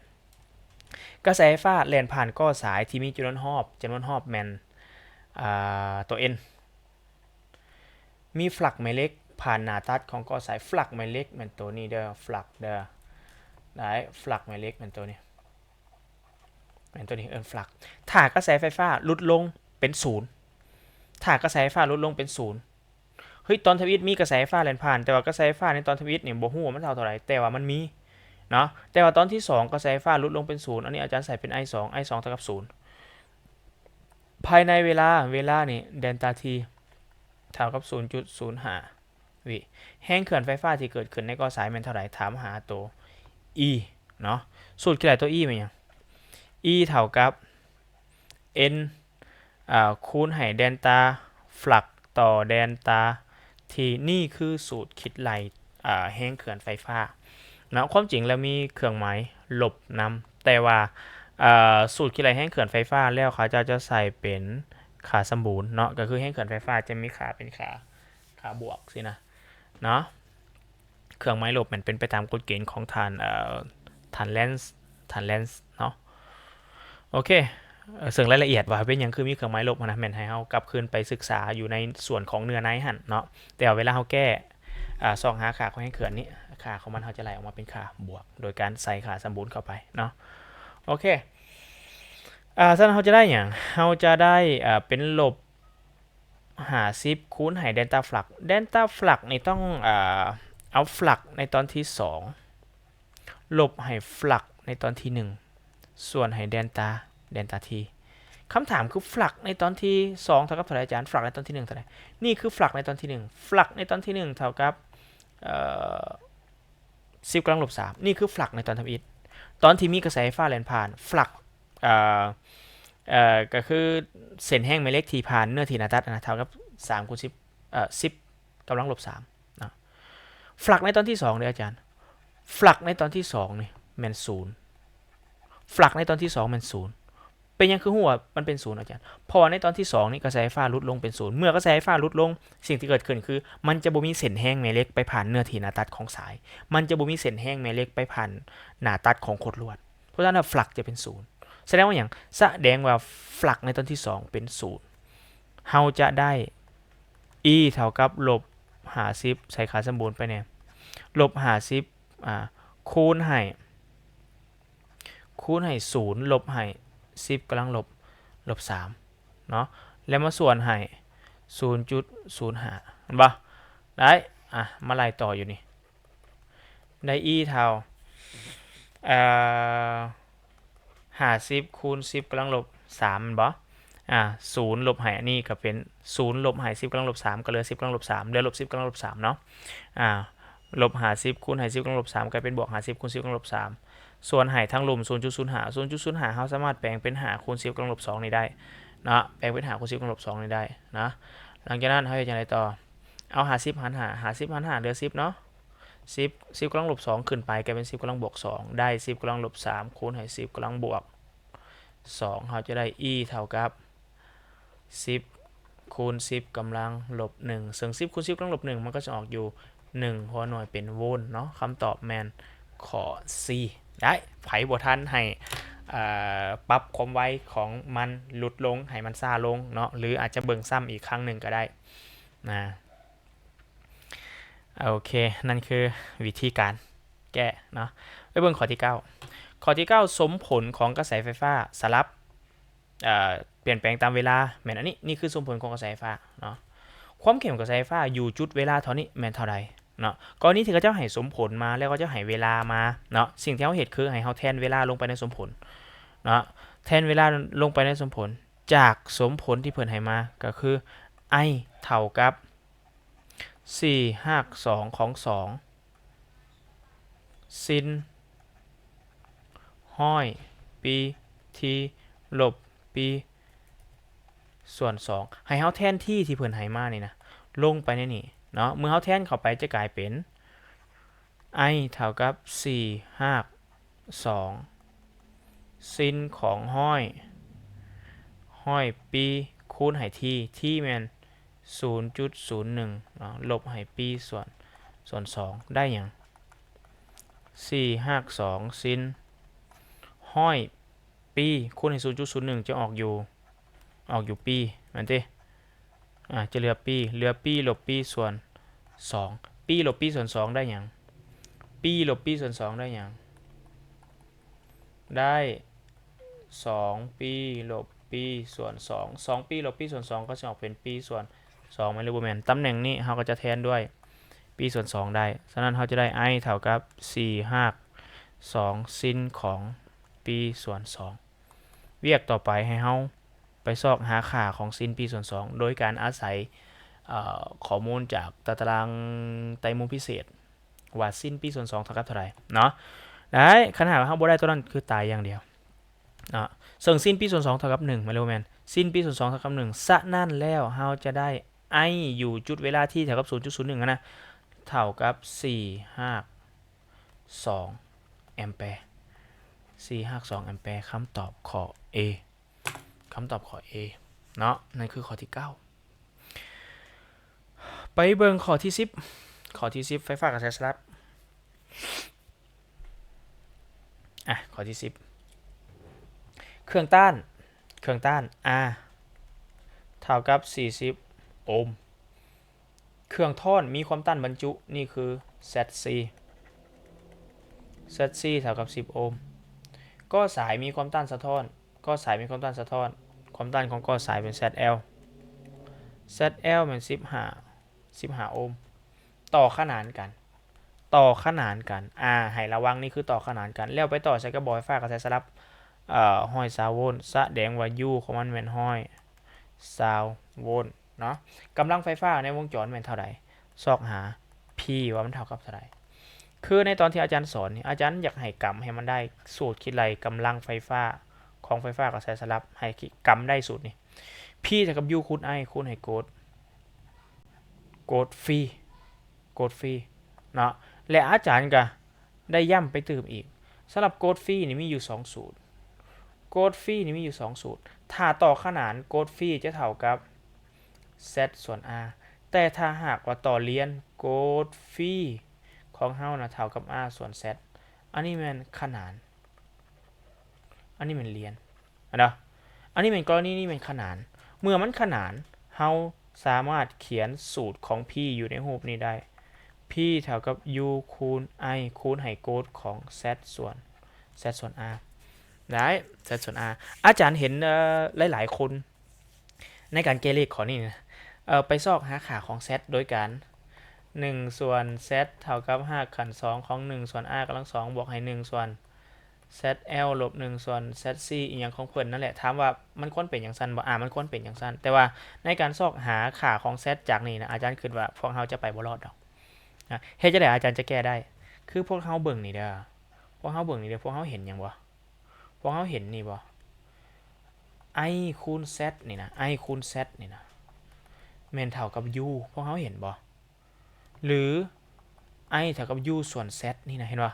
ກະແສໄຟຟ້າແລ່ນຜ່ານກໍ້ສາຍທີ່ມີຈຳນວນຮອບ ຈຳນວນຮອບແມ່ນ ອ່າ ຕົວ N. ມີຟລັກແມ່ເຫຼັກຜ່ານໜ້າຕັດຂອງກໍສາຍ. ຟລັກແມ່ເຫຼັກແມ່ນໂຕນີ້ເດີ ຟລັກເດີ ໄດ້ ຟລັກແມ່ເຫຼັກແມ່ນໂຕນີ້ ແມ່ນໂຕນີ້ເອີ້ນຟລັກ. ຖ້າກະແສໄຟຟ້າຫຼຸດລົງເປັນສູນ ຖ້າກະແສໄຟຟ້າຫຼຸດລົງເປັນສູນ ເຮີ້ຍ ຕອນທຳອິດມີກະແສໄຟຟ້າແລ່ນຜ່ານ ແຕ່ວ່າກະແສໄຟຟ້າໃນຕອນທຳອິດນີ້ບໍ່ຮູ້ວ່າມັນເທົ່າເທົ່າໃດ ແຕ່ວ່າມັນມີເນາະ. ແຕ່ວ່າຕອນທີສອງກະແສໄຟຟ້າຫຼຸດລົງເປັນສູນ ອັນນີ້ອາຈານໃສ່ເປັນ I ສອງ I ສອງເທົ່າກັບສູນ ພາຍໃນເວລາ ເວລານີ້ ເດນຕາ T ເທົ່າກັບສູນຈຸດສູນຫ້າວິ ແຮງເຄື່ອນໄຟຟ້າທີ່ເກີດຂຶ້ນໃນກໍສາຍແມ່ນເທົ່າໃດ? ຖາມຫາໂຕ E ເນາະ. ສູດຄິດໄລ່ໂຕ E ແມ່ນຫຍັງ? E ເທົ່າກັບ N ອາ ຄູນໃຫ້ເດນຕາຟລັກຕໍ່ເດນຕາ T ນີ້ຄືສູດຄິດໄລ່ ອາ ແຮງເຄື່ອນໄຟຟ້າເນາະ. ຄວາມຈິງແລ້ວມີເຄື່ອງໝາຍລົບນຳ ແຕ່ວ່າ ອາ ສູດຄິດໄລ່ແຮງເຄື່ອນໄຟຟ້າແລ້ວ ເຂົາເຈົ້າຈະໃສ່ເປັນຄ່າສົມບູນເນາະ ກໍຄືແຮງເຄື່ອນໄຟຟ້າຈະມີຄ່າເປັນຄ່າ ຄ່າບວກຊີ້ນະເນາະ. ເຄື່ອງໝາຍລົບແມ່ນເປັນໄປຕາມກົດເກນຂອງທ່ານ ເອີ ທ່ານແລນ ທ່ານແລນເນາະ. ໂອເຄ ເຊິ່ງລາຍລະອຽດວ່າເປັນຫຍັງຄືມີເຄື່ອງໝາຍລົບຫັ້ນນະ ແມ່ນໃຫ້ເຮົາກັບຄືນໄປສຶກສາຢູ່ໃນສ່ວນຂອງເນື້ອໃນຫັ້ນເນາະ. ແຕ່ວ່າເວລາເຮົາແກ້ ອາ ຊອກຫາຄ່າຂອງແຮງເຄື່ອນນີ້ ຄ່າຂອງມັນເຮົາຈະໄລ່ອອກມາເປັນຄ່າບວກ ໂດຍການໃສ່ຄ່າສົມບູນເຂົ້າໄປເນາະ. ໂອເຄ ອາ ສະນັ້ນເຮົາຈະໄດ້ຫຍັງ? ເຮົາຈະໄດ້ ອາ ເປັນລົບ ຫ້າສິບ ຄູນໃຫ້ເດນຕາຟລັກ. ເດນຕາຟລັກນີ້ຕ້ອງ ອາ ເອົາຟລັກໃນຕອນທີສອງ ລົບໃຫ້ຟລັກໃນຕອນທີໜຶ່ງ ສ່ວນໃຫ້ເດນຕາ ເດນຕາ T. ຄຳຖາມຄືຟລັກໃນຕອນທີສອງເທົ່າກັບເທົ່າໃດອາຈານ? ຟລັກໃນຕອນທີໜຶ່ງເທົ່າໃດ? ນີ້ຄືຟລັກໃນຕອນທີໜຶ່ງ ຟລັກໃນຕອນທີໜຶ່ງເທົ່າກັບ ເອີ ສິບກຳລັງລົບສາມ ນີ້ຄືຟລັກໃນຕອນທຳອິດ ຕອນທີ່ມີກະແສໄຟຟ້າແລ່ນຜ່ານ ຟລັກ ເອີ ເອີ ກໍຄືເສັ້ນແຮງແມ່ເຫຼັກທີ່ຜ່ານເນື້ອທີ່ໜ້າຕັດນະ ເທົ່າກັບສາມຄູນສິບ ເອີ ສິບກຳລັງລົບສາມນະ. ຟລັກໃນຕອນທີສອງເດ້ອາຈານ? ຟລັກໃນຕອນທີສອງນີ້ແມ່ນສູນ ຟລັກໃນຕອນທີສອງແມ່ນສູນ. ເປັນຫຍັງຄືຮູ້ວ່າມັນເປັນສູນອາຈານ? ເພາະວ່າໃນຕອນທີສອງນີ້ກະແສໄຟຟ້າຫຼຸດລົງເປັນສູນ. ເມື່ອກະແສໄຟຟ້າຫຼຸດລົງ ສິ່ງທີ່ເກີດຂຶ້ນຄື ມັນຈະບໍ່ມີເສັ້ນແຮງແມ່ເຫຼັກໄປຜ່ານເນື້ອທີ່ໜ້າຕັດຂອງສາຍ ມັນຈະບໍ່ມີເສັ້ນແຮງແມ່ເຫຼັກໄປຜ່ານໜ້າຕັດຂອງຂົດລວດ. ເພາະສະນັ້ນແລ້ວຟລັກຈະເປັນສູນ. ສະແດງວ່າຫຍັງ? ສະແດງວ່າຟລັກໃນຕອນທີສອງເປັນສູນ. ເຮົາຈະໄດ້ E ເທົ່າກັບລົບຫ້າສິບ ໃສ່ຄ່າສົມບູນໄປແດ່ ລົບຫ້າສິບ ອາ ຄູນໃຫ້ ຄູນໃຫ້ສູນ ລົບໃຫ້ສິບກຳລັງລົບ ລົບສາມເນາະ ແລ້ວມາສ່ວນໃຫ້ສູນຈຸດສູນຫ້າ ແມ່ນບໍ່? ໄດ້ ອາ ມາໄລ່ຕໍ່ຢູ່ນີ້ ໄດ້ E ເທົ່າ ເອີ ຫ້າສິບຄູນສິບກຳລັງລົບສາມ ແມ່ນບໍ່? ອາ ສູນລົບໃຫ້ອັນນີ້ກໍເປັນສູນລົບໃຫ້ສິບກຳລັງລົບສາມ ກໍເຫຼືອສິບກຳລັງລົບສາມ ເຫຼືອລົບສິບກຳລັງລົບສາມເນາະ. ອາ ລົບຫ້າສິບຄູນໃຫ້ສິບກຳລັງລົບສາມ ກາຍເປັນບວກຫ້າສິບຄູນສິບກຳລັງລົບສາມ ສ່ວນໃຫ້ທາງລຸ່ມສູນຈຸດສູນຫ້າ ສູນຈຸດສູນຫ້າ ເຮົາສາມາດແປງເປັນຫ້າຄູນສິບກຳລັງລົບສອງນີ້ໄດ້ເນາະ ແປງເປັນຫ້າຄູນສິບກຳລັງລົບສອງນີ້ໄດ້ນະ. ຫຼັງຈາກນັ້ນເຮົາເຮັດຈັ່ງໃດຕໍ່? ເອົາຫ້າສິບຫານຫ້າ ຫ້າສິບຫານຫ້າເຫຼືອສິບເນາະ ສິບ ສິບກຳລັງລົບສອງຂຶ້ນໄປ ກາຍເປັນສິບກຳລັງບວກສອງ ໄດ້ສິບກຳລັງລົບສາມຄູນໃຫ້ສິບກຳລັງບວກສອງ ເຮົາຈະໄດ້ E ເທົ່າກັບສິບຄູນສິບກຳລັງລົບໜຶ່ງ ເຊິ່ງສິບຄູນສິບກຳລັງລົບໜຶ່ງ ມັນກໍຈະອອກຢູ່ໜຶ່ງຫົວໜ່ວຍເປັນໂວນເນາະ. ຄຳຕອບແມ່ນຂໍ້ C ໄດ້. ໃຜບໍ່ທັນໃຫ້ ເອີ ປັບຄວາມໄວຂອງມັນຫຼຸດລົງ ໃຫ້ມັນຊ້າລົງເນາະ ຫຼືອາດຈະເບິ່ງຊ້ຳອີກຄັ້ງໜຶ່ງກໍໄດ້ນະ. ໂອເຄ ນັ້ນຄືວິທີການແກ້ເນາະ. ໄປເບິ່ງຂໍ້ທີເກົ້າ ຂໍ້ທີເກົ້າ ສົມຜົນຂອງກະແສໄຟຟ້າສະຫຼັບ ເອີ ປ່ຽນແປງຕາມເວລາ ແມ່ນອັນນີ້ ນີ້ຄືສົມຜົນຂອງກະແສໄຟຟ້າເນາະ. ຄວາມເຂັ້ມຂອງກະແສໄຟຟ້າຢູ່ຈຸດເວລາເທົ່ານີ້ແມ່ນເທົ່າໃດເນາະ. ກໍລະນີທີ່ເຂົາເຈົ້າໃຫ້ສົມຜົນມາ ແລ້ວເຂົາເຈົ້າໃຫ້ເວລາມາເນາະ ສິ່ງທີ່ເຮົາເຮັດຄືໃຫ້ເຮົາແທນເວລາລົງໄປໃນສົມຜົນເນາະ ແທນເວລາລົງໄປໃນສົມຜົນ ຈາກສົມຜົນທີ່ເພິ່ນໃຫ້ມາ ກໍຄື I ເທົ່າກັບ ສີ່ຮາກສອງຂອງສອງ ຊິນຮ້ອຍປີ T ລົບປີ ສ່ວນສອງ ໃຫ້ເຮົາແທນ T ທີ່ເພິ່ນໃຫ້ມານີ້ນະ ລົງໄປໃນນີ້ເນາະ. ເມື່ອເຮົາແທນເຂົ້າໄປຈະກາຍເປັນ I ເທົ່າກັບ ສີ່ຮາກສອງ ຊິນຂອງຮ້ອຍ ຮ້ອຍປີ ຄູນໃຫ້ T T ແມ່ນ ສູນຈຸດສູນໜຶ່ງເນາະ ລົບໃຫ້ປີສ່ວນ ສ່ວນສອງ ໄດ້ຫຍັງ? ສີ່ຮາກສອງ ຊິນຮ້ອຍປີ ຄູນໃຫ້ສູນຈຸດສູນໜຶ່ງ ຈະອອກຢູ່ ອອກຢູ່ປີ ແມ່ນຕິ? ອາ ຈະເຫຼືອ b ເຫຼືອ b ລົບ b ສ່ວນສອງ b ລົບ b ສ່ວນສອງໄດ້ຫຍັງ? b ລົບ b ສ່ວນສອງໄດ້ຫຍັງ? ໄດ້ສອງ b ລົບ b ສ່ວນສອງ ສອງ b ລົບ b ສ່ວນສອງ ກໍຊິອອກເປັນ b ສ່ວນສອງ ແມ່ນຫຼືບໍ່ແມ່ນ? ຕຳແໜ່ງນີ້ເຮົາກໍຈະແທນດ້ວຍ b ສ່ວນສອງໄດ້. ສະນັ້ນເຮົາຈະໄດ້ i ເທົ່າກັບ ສີ່ຮາກສອງ ຊິນຂອງ b ສ່ວນສອງ. ວຽກຕໍ່ໄປໃຫ້ເຮົາໄປຊອກຫາຄ່າຂອງຊິນ b ສ່ວນສອງ ໂດຍການອາໄສ ເອີ ຂໍ້ມູນຈາກຕາຕະລາງໄຕມຸມພິເສດ ວ່າຊິນ b ສ່ວນສອງເທົ່າກັບເທົ່າໃດເນາະ. ໄດ້ ຄັນຫາກເຮົາບໍ່ໄດ້ຕົວນັ້ນ ຄືຕາຍຢ່າງດຽວເນາະ. ເຊິ່ງຊິນ b ສ່ວນສອງເທົ່າກັບໜຶ່ງ ແມ່ນຫຼືບໍ່ແມ່ນ? ຊິນ b ສ່ວນສອງເທົ່າກັບໜຶ່ງ ສະນັ້ນແລ້ວເຮົາຈະໄດ້ i ຢູ່ຈຸດເວລາ t ເທົ່າກັບສູນຈຸດສູນໜຶ່ງຫັ້ນນະ ເທົ່າກັບ ສີ່ຮາກສອງ ແອມແປ ສີ່ຮາກສອງ ແອມແປ. ຄຳຕອບຂໍ້ A ຄຳຕອບຂໍ້ A ເນາະ. ນັ້ນຄືຂໍ້ທີເກົ້າ. ໄປເບິ່ງຂໍ້ທີສິບ ຂໍ້ທີສິບ ໄຟຟ້າກະແສສະຫຼັບ. ອາ ຂໍ້ທີສິບ ເຄື່ອງຕ້ານ ເຄື່ອງຕ້ານ R ເທົ່າກັບ ສີ່ສິບ ໂອມ. ເຄື່ອງທ້ອນມີຄວາມຕ້ານບັນຈຸ ນີ້ຄື ZC ZC ເທົ່າກັບ ສິບ ໂອມ. ກໍ້ສາຍມີຄວາມຕ້ານສະທ້ອນ ກໍ້ສາຍມີຄວາມຕ້ານສະທ້ອນ ຄວາມຕ້ານຂອງກໍ້ສາຍເປັນ ZL ZL ແມ່ນ ສິບຫ້າ ສິບຫ້າ ໂອມ. ຕໍ່ຂະໜານກັນ ຕໍ່ຂະໜານກັນ ອາ ໃຫ້ລະວັງ ນີ້ຄືຕໍ່ຂະໜານກັນ ແລ້ວໄປຕໍ່ໃສ່ກັບບໍ່ໄຟຟ້າກະແສສະຫຼັບ ເອີ ຮ້ອຍຊາວໂວນ ສະແດງວ່າ U ຂອງມັນແມ່ນຮ້ອຍຊາວໂວນເນາະ. ກຳລັງໄຟຟ້າໃນວົງຈອນແມ່ນເທົ່າໃດ? ຊອກຫາ P ວ່າມັນເທົ່າກັບເທົ່າໃດ. ຄືໃນຕອນທີ່ອາຈານສອນນີ້ ອາຈານຢາກໃຫ້ກຳໃຫ້ມັນໄດ້ສູດຄິດໄລ່ກຳລັງໄຟຟ້າຂອງໄຟຟ້າກະແສສະຫຼັບ ໃຫ້ກຳໄດ້ສູດນີ້ P ເທົ່າກັບ U ຄູນ I ຄູນໃຫ້ໂກດ ໂກດຟຣີ ໂກດຟຣີເນາະ. ແລະອາຈານກະໄດ້ຢ້ຳໄປຕື່ມອີກ ສຳລັບໂກດຟຣີນີ້ມີຢູ່ສອງສູດ ໂກດຟຣີນີ້ມີຢູ່ສອງສູດ. ຖ້າຕໍ່ຂະໜານ ໂກດຟຣີຈະເທົ່າກັບ Z ສ່ວນ R ແຕ່ຖ້າຫາກວ່າຕໍ່ລຽນ ໂກດຟຣີຂອງເຮົານະເທົ່າກັບ R ສ່ວນ Z. ອັນນີ້ແມ່ນຂະໜານ ອັນນີ້ແມ່ນລຽນ ອັນດາ ອັນນີ້ແມ່ນກໍລະນີນີ້ແມ່ນຂະໜານ. ເມື່ອມັນຂະໜານ ເຮົາສາມາດຂຽນສູດຂອງ P ຢູ່ໃນຮູບນີ້ໄດ້ P ເທົ່າກັບ U ຄູນ I ຄູນໃຫ້ໂກດຂອງ Z ສ່ວນ Z ສ່ວນ R ໄດ້ Z ສ່ວນ R. ອາຈານເຫັນ ເອີ ຫຼາຍໆຄົນໃນການແກ້ເລກຂໍ້ນີ້ນະ ເອີ ໄປຊອກຫາຄ່າຂອງ Z ໂດຍການ ໜຶ່ງສ່ວນ Z ເທົ່າກັບຮາກຂັ້ນສອງຂອງໜຶ່ງສ່ວນ R ກຳລັງສອງ ບວກໃຫ້ໜຶ່ງສ່ວນ ZL ລົບໜຶ່ງສ່ວນ ZC ອີ່ຫຍັງຂອງເພິ່ນນັ້ນແຫຼະ. ຖາມວ່າມັນຄວນເປັນຈັ່ງຊັ້ນບໍ່? ອາ ມັນຄວນເປັນຈັ່ງຊັ້ນ ແຕ່ວ່າໃນການຊອກຫາຄ່າຂອງ Z ຈາກນີ້ນະ ອາຈານຄິດວ່າພວກເຮົາຈະໄປບໍ່ລອດດອກນະ. ເຮັດຈັ່ງໃດອາຈານຈະແກ້ໄດ້? ຄືພວກເຮົາເບິ່ງນີ້ເດີ ພວກເຮົາເບິ່ງນີ້ເດີ ພວກເຮົາເຫັນຫຍັງບໍ່? ພວກເຮົາເຫັນນີ້ບໍ່? I ຄູນ Z ນີ້ນະ I ຄູນ Z ນີ້ນະ ແມ່ນເທົ່າກັບ U ພວກເຮົາເຫັນບໍ່? ຫຼື I ເທົ່າກັບ U ສ່ວນ Z ນີ້ນະ ເຫັນບໍ່?